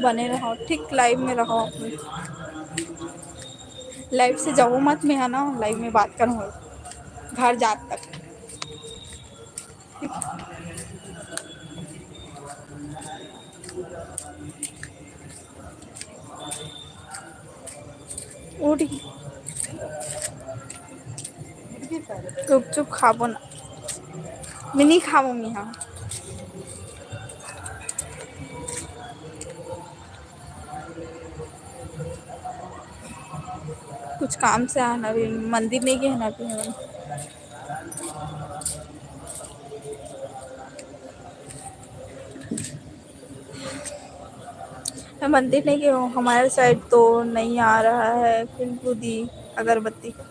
बने रहो, ठीक live में रहो। Live से जाओ मत, मैं है ना, live में बात करूँ घर जात तक। उठ। चुप चुप खाबो ना, मैं नहीं खाबो, मैं हाँ। कुछ काम से आना भी, मंदिर नहीं गए ना अभी हम। मैं मंदिर नहीं गई हूँ, हमारे side तो नहीं आ रहा है खुशबू दी अगरबत्ती का।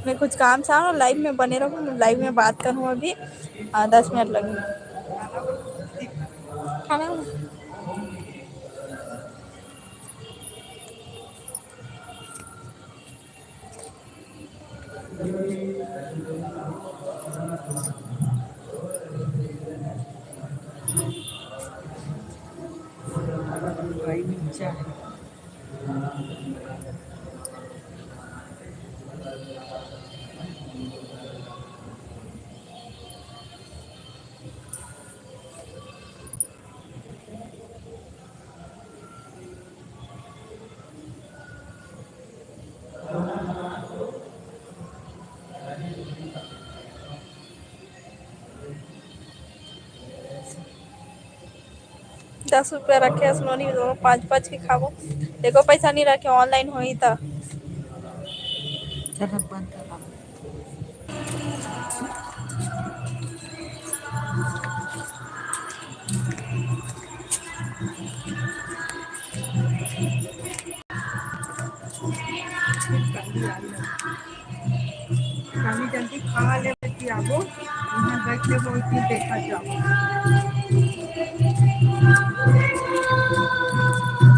मैं कुछ काम से आऊँ, live में बने रहूँ, live में बात करूँ अभी। हाँ, दस मिनट लगेंगे। खाना भाई नीचा है। दस रुपया रखे हस नोनी, दोनों पाँच पाँच के खाबो। देखो, पैसा नहीं रखे, online होई त। चल, अब बंद कर। काली जल्दी खा ले, बेटी, आबो। यहाँ बैठ के वो चीज देखा जाओ।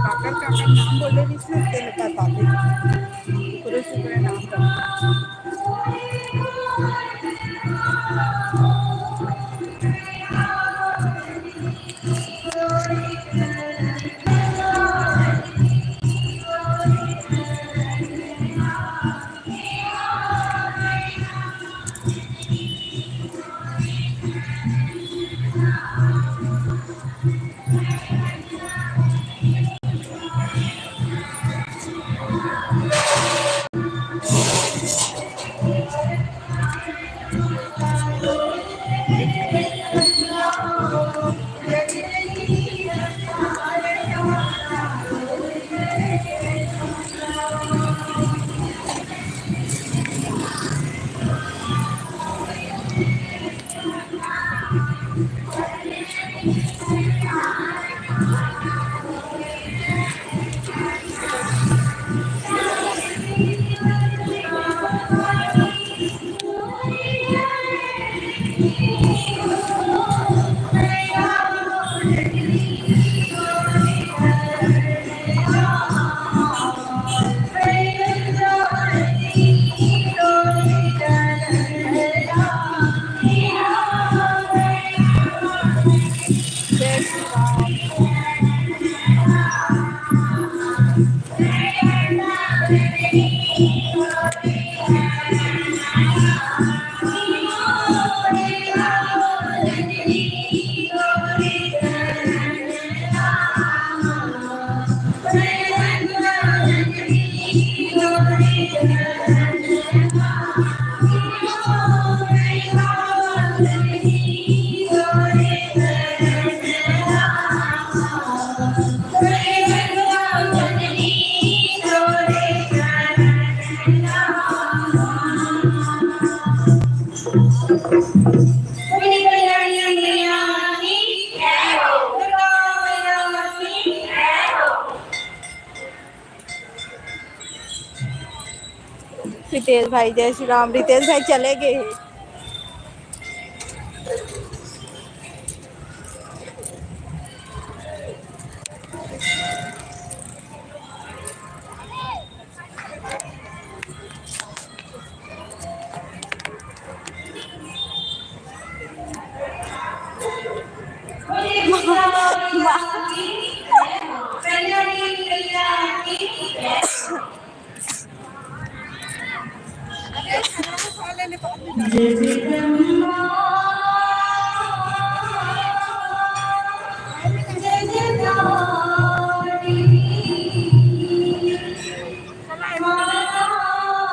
काकर, काकर नाम बोले, नहीं सुनते, बता दे। पूरे से पूरे नाम बता। रितेश भाई, जय श्री राम। रितेश भाई चले गए हैं।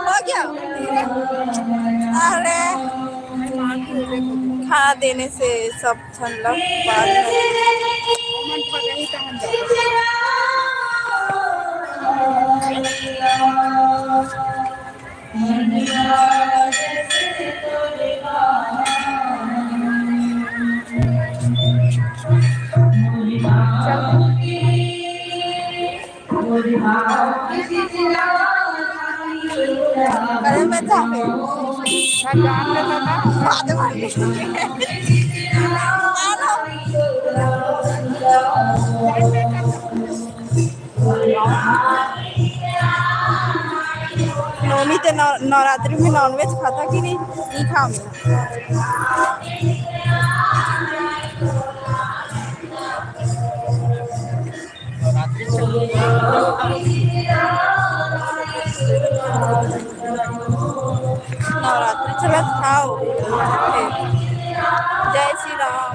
हो गया। अरे, खाना देने से सब झन ला बाद में। अरे, मैं जाके मैं जान लेता था। बाद में। नवमी ते नव-, नवरात्रि में नॉनवेज खाता कि नहीं? नहीं खाओ। नवरात्रि चलत खाओ। जय श्री राम।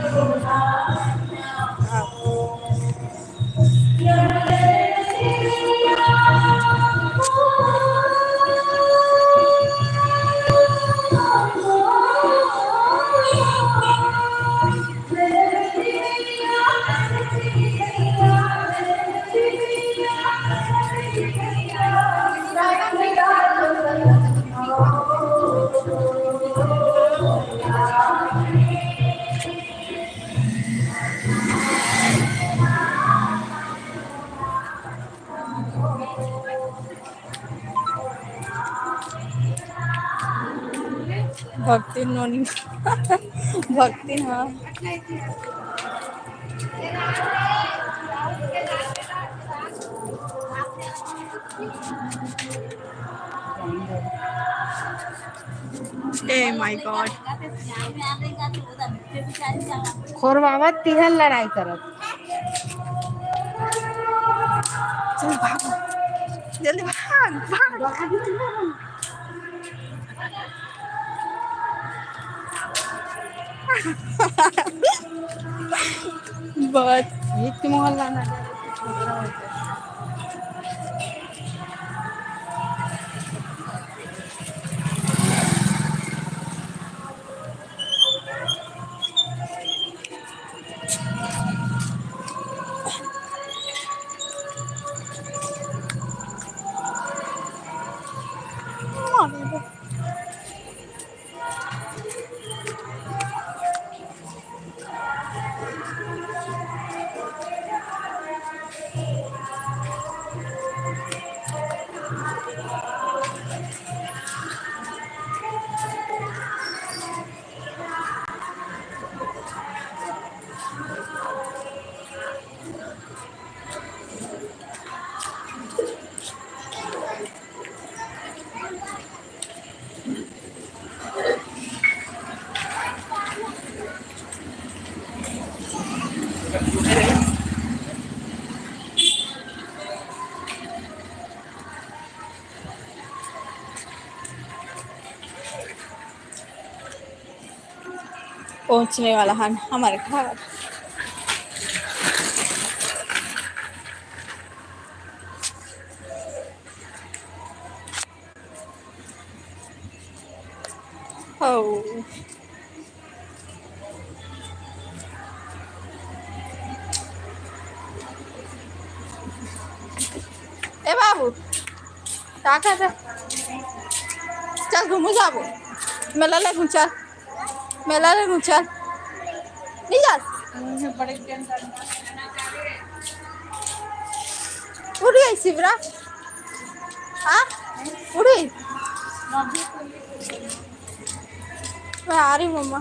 भक्ति नोनी। भक्ति, हाँ। ए माय गॉड। खोरवावत तिहन लड़ाई करत। चल भाग, जल्दी भाग, भाग। बहुत। ये तो मोहल्ला ना। पहुंचने वाला है हमारे घर। हो। ए बाबू, का कर रहे? चल घूमू जाबो, मेला ले घूम, चल। मेला ले घूम, चल। नहीं जा। उड़ गई शिवरा। हाँ, उड़ गई। मैं आ रही हूँ मम्मा।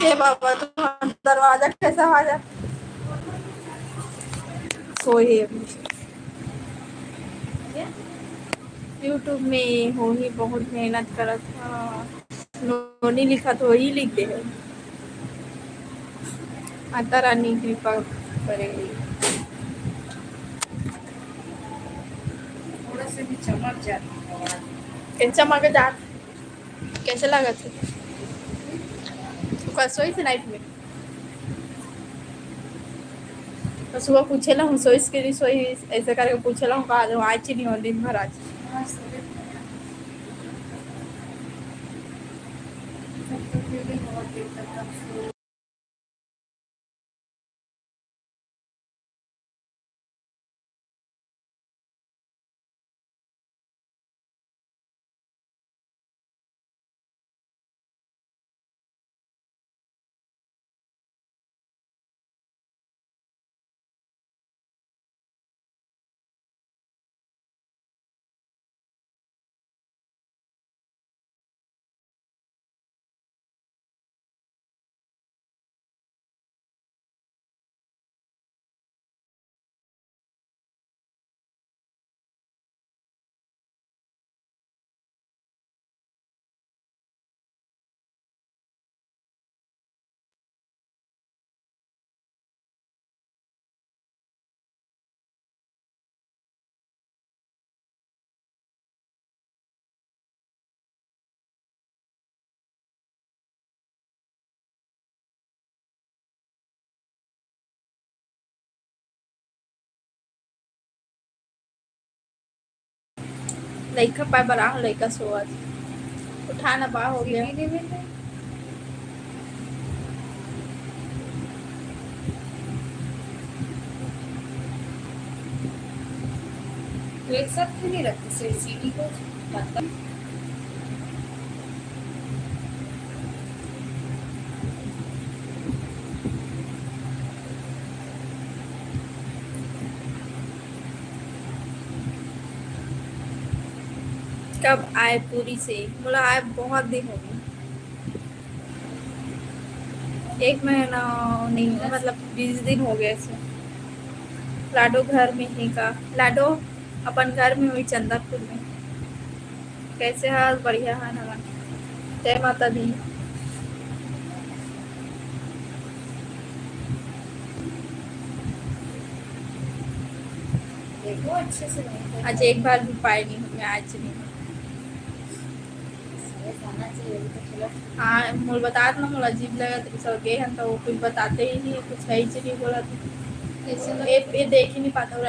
ए बाबा, तू दरवाजा कैसा आ जा? सोई है अभी। YouTube में होही बहुत मेहनत करत हा। नोनी लिखत होही लिख दे है। माता रानी कृपा करेगी। थोड़ा सा भी चमक जाती है आवाज। के चमक जात? कैसे लागत है? तू कल सोई थी नाइट में? तो सुबह पूछे ला हूँ, सोइस के नहीं सोई, ऐसे करके पूछे ला हूँ, कहा आज ही नहीं हो दिन भर आज। लइका पाए बर आहूं, लइका सोवत। उठा ना बा, हो गया। तो एक साथ क्यों नहीं रखते सीढ़ी को? मतलब कब आए पूरी से? मोला आए बहुत दिन हो गए, एक महीना नहीं हुआ, मतलब बीस दिन हो गए से। लाडो घर में ही का? लाडो अपन घर में हुई, चंदरपुर में। कैसे हाल? बढ़िया है ना? जय माता दी। देखो अच्छे से नहीं कर आज एक बार भी पाए नहीं हूँ मैं, आज नहीं। हाँ, मोर बतात ना, मोला अजीब लगा, तो सब गए हैं तो वो कुछ बताते ही नहीं, कुछ है ही नहीं बोला तो। कैसे ये, ये देख ही नहीं पाता हूँ।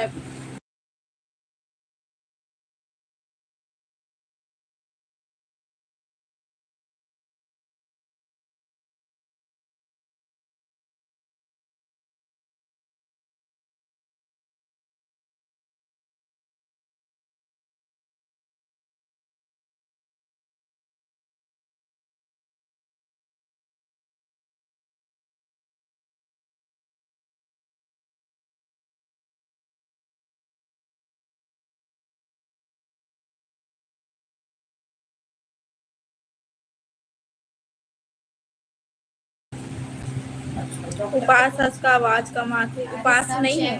उपास आज का आवाज कम आथे। उपास नहीं है।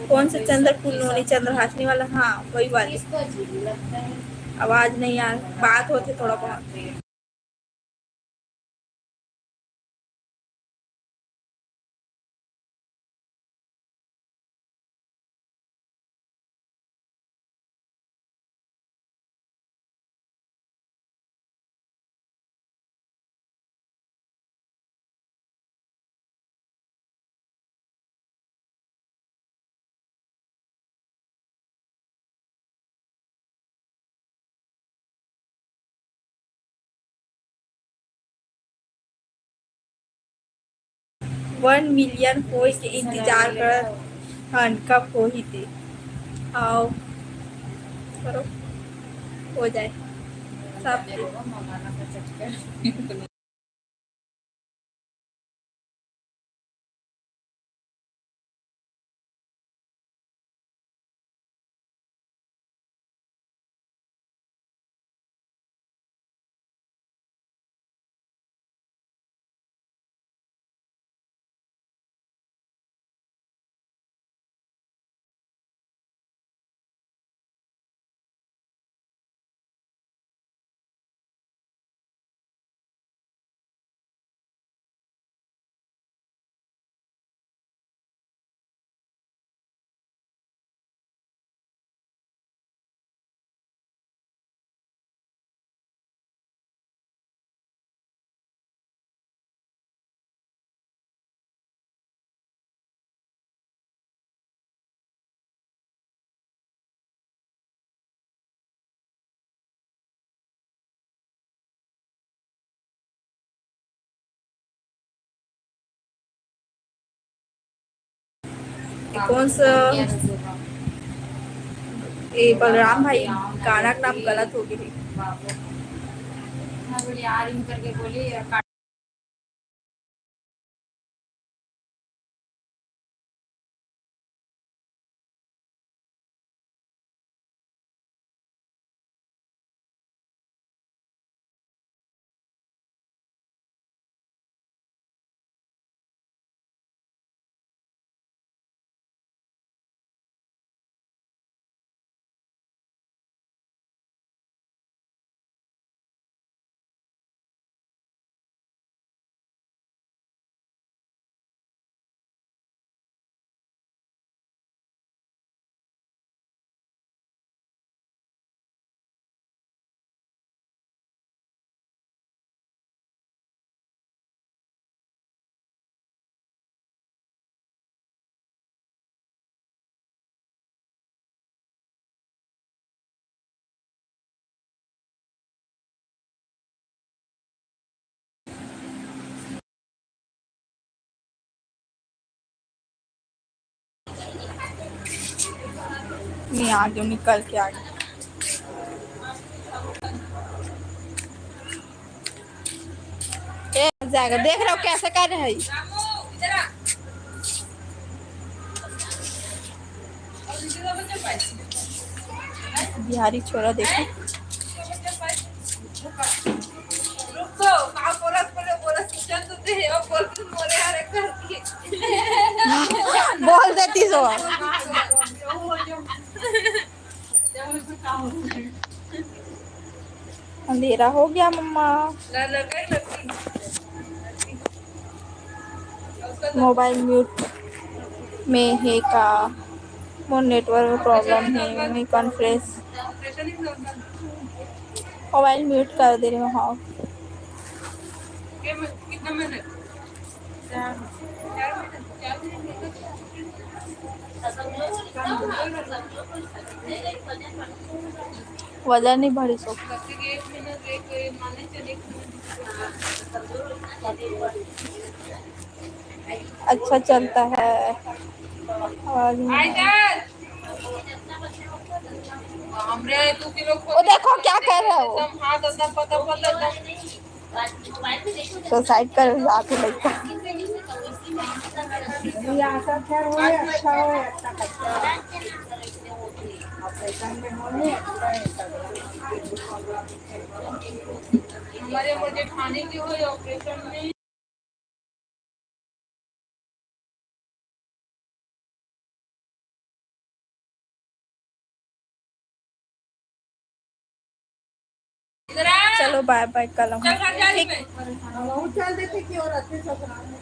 कौन से चंद्रपुर नोनी, चंद्रहासनी वाला? हाँ, वही वाली। आवाज नहीं आ, बात होते थोड़ा बहुत। वन मिलियन होए के इंतजार करत हन, कब होही ते। आओ, करो, हो जाए सब। कौन सा? ये बलराम भाई, गाना का नाम गलत हो गया है। नहीं, आ गयो, निकल के आ गयो। ए, जाएगा, देख रहे हो कैसे कर रहे हैं? बिहारी छोरा देखो। बोल देती सो। अंधेरा हो गया मम्मा। मोबाइल म्यूट में है का? मोर नेटवर्क प्रॉब्लम है, मैं कॉन्फ्रेंस मोबाइल म्यूट कर दे रहे हो। हाँ। वजन नहीं बढ़ी सो। अच्छा चलता है। आवाज नहीं आ रही। वो देखो क्या कर रहे हो। सुसाइड कर जाते लड़का। हमारे जेठानी की हुई ऑपरेशन में। चलो बाय बाय, कल हम ठीक। चल देते कि और अच्छे ससुराल में।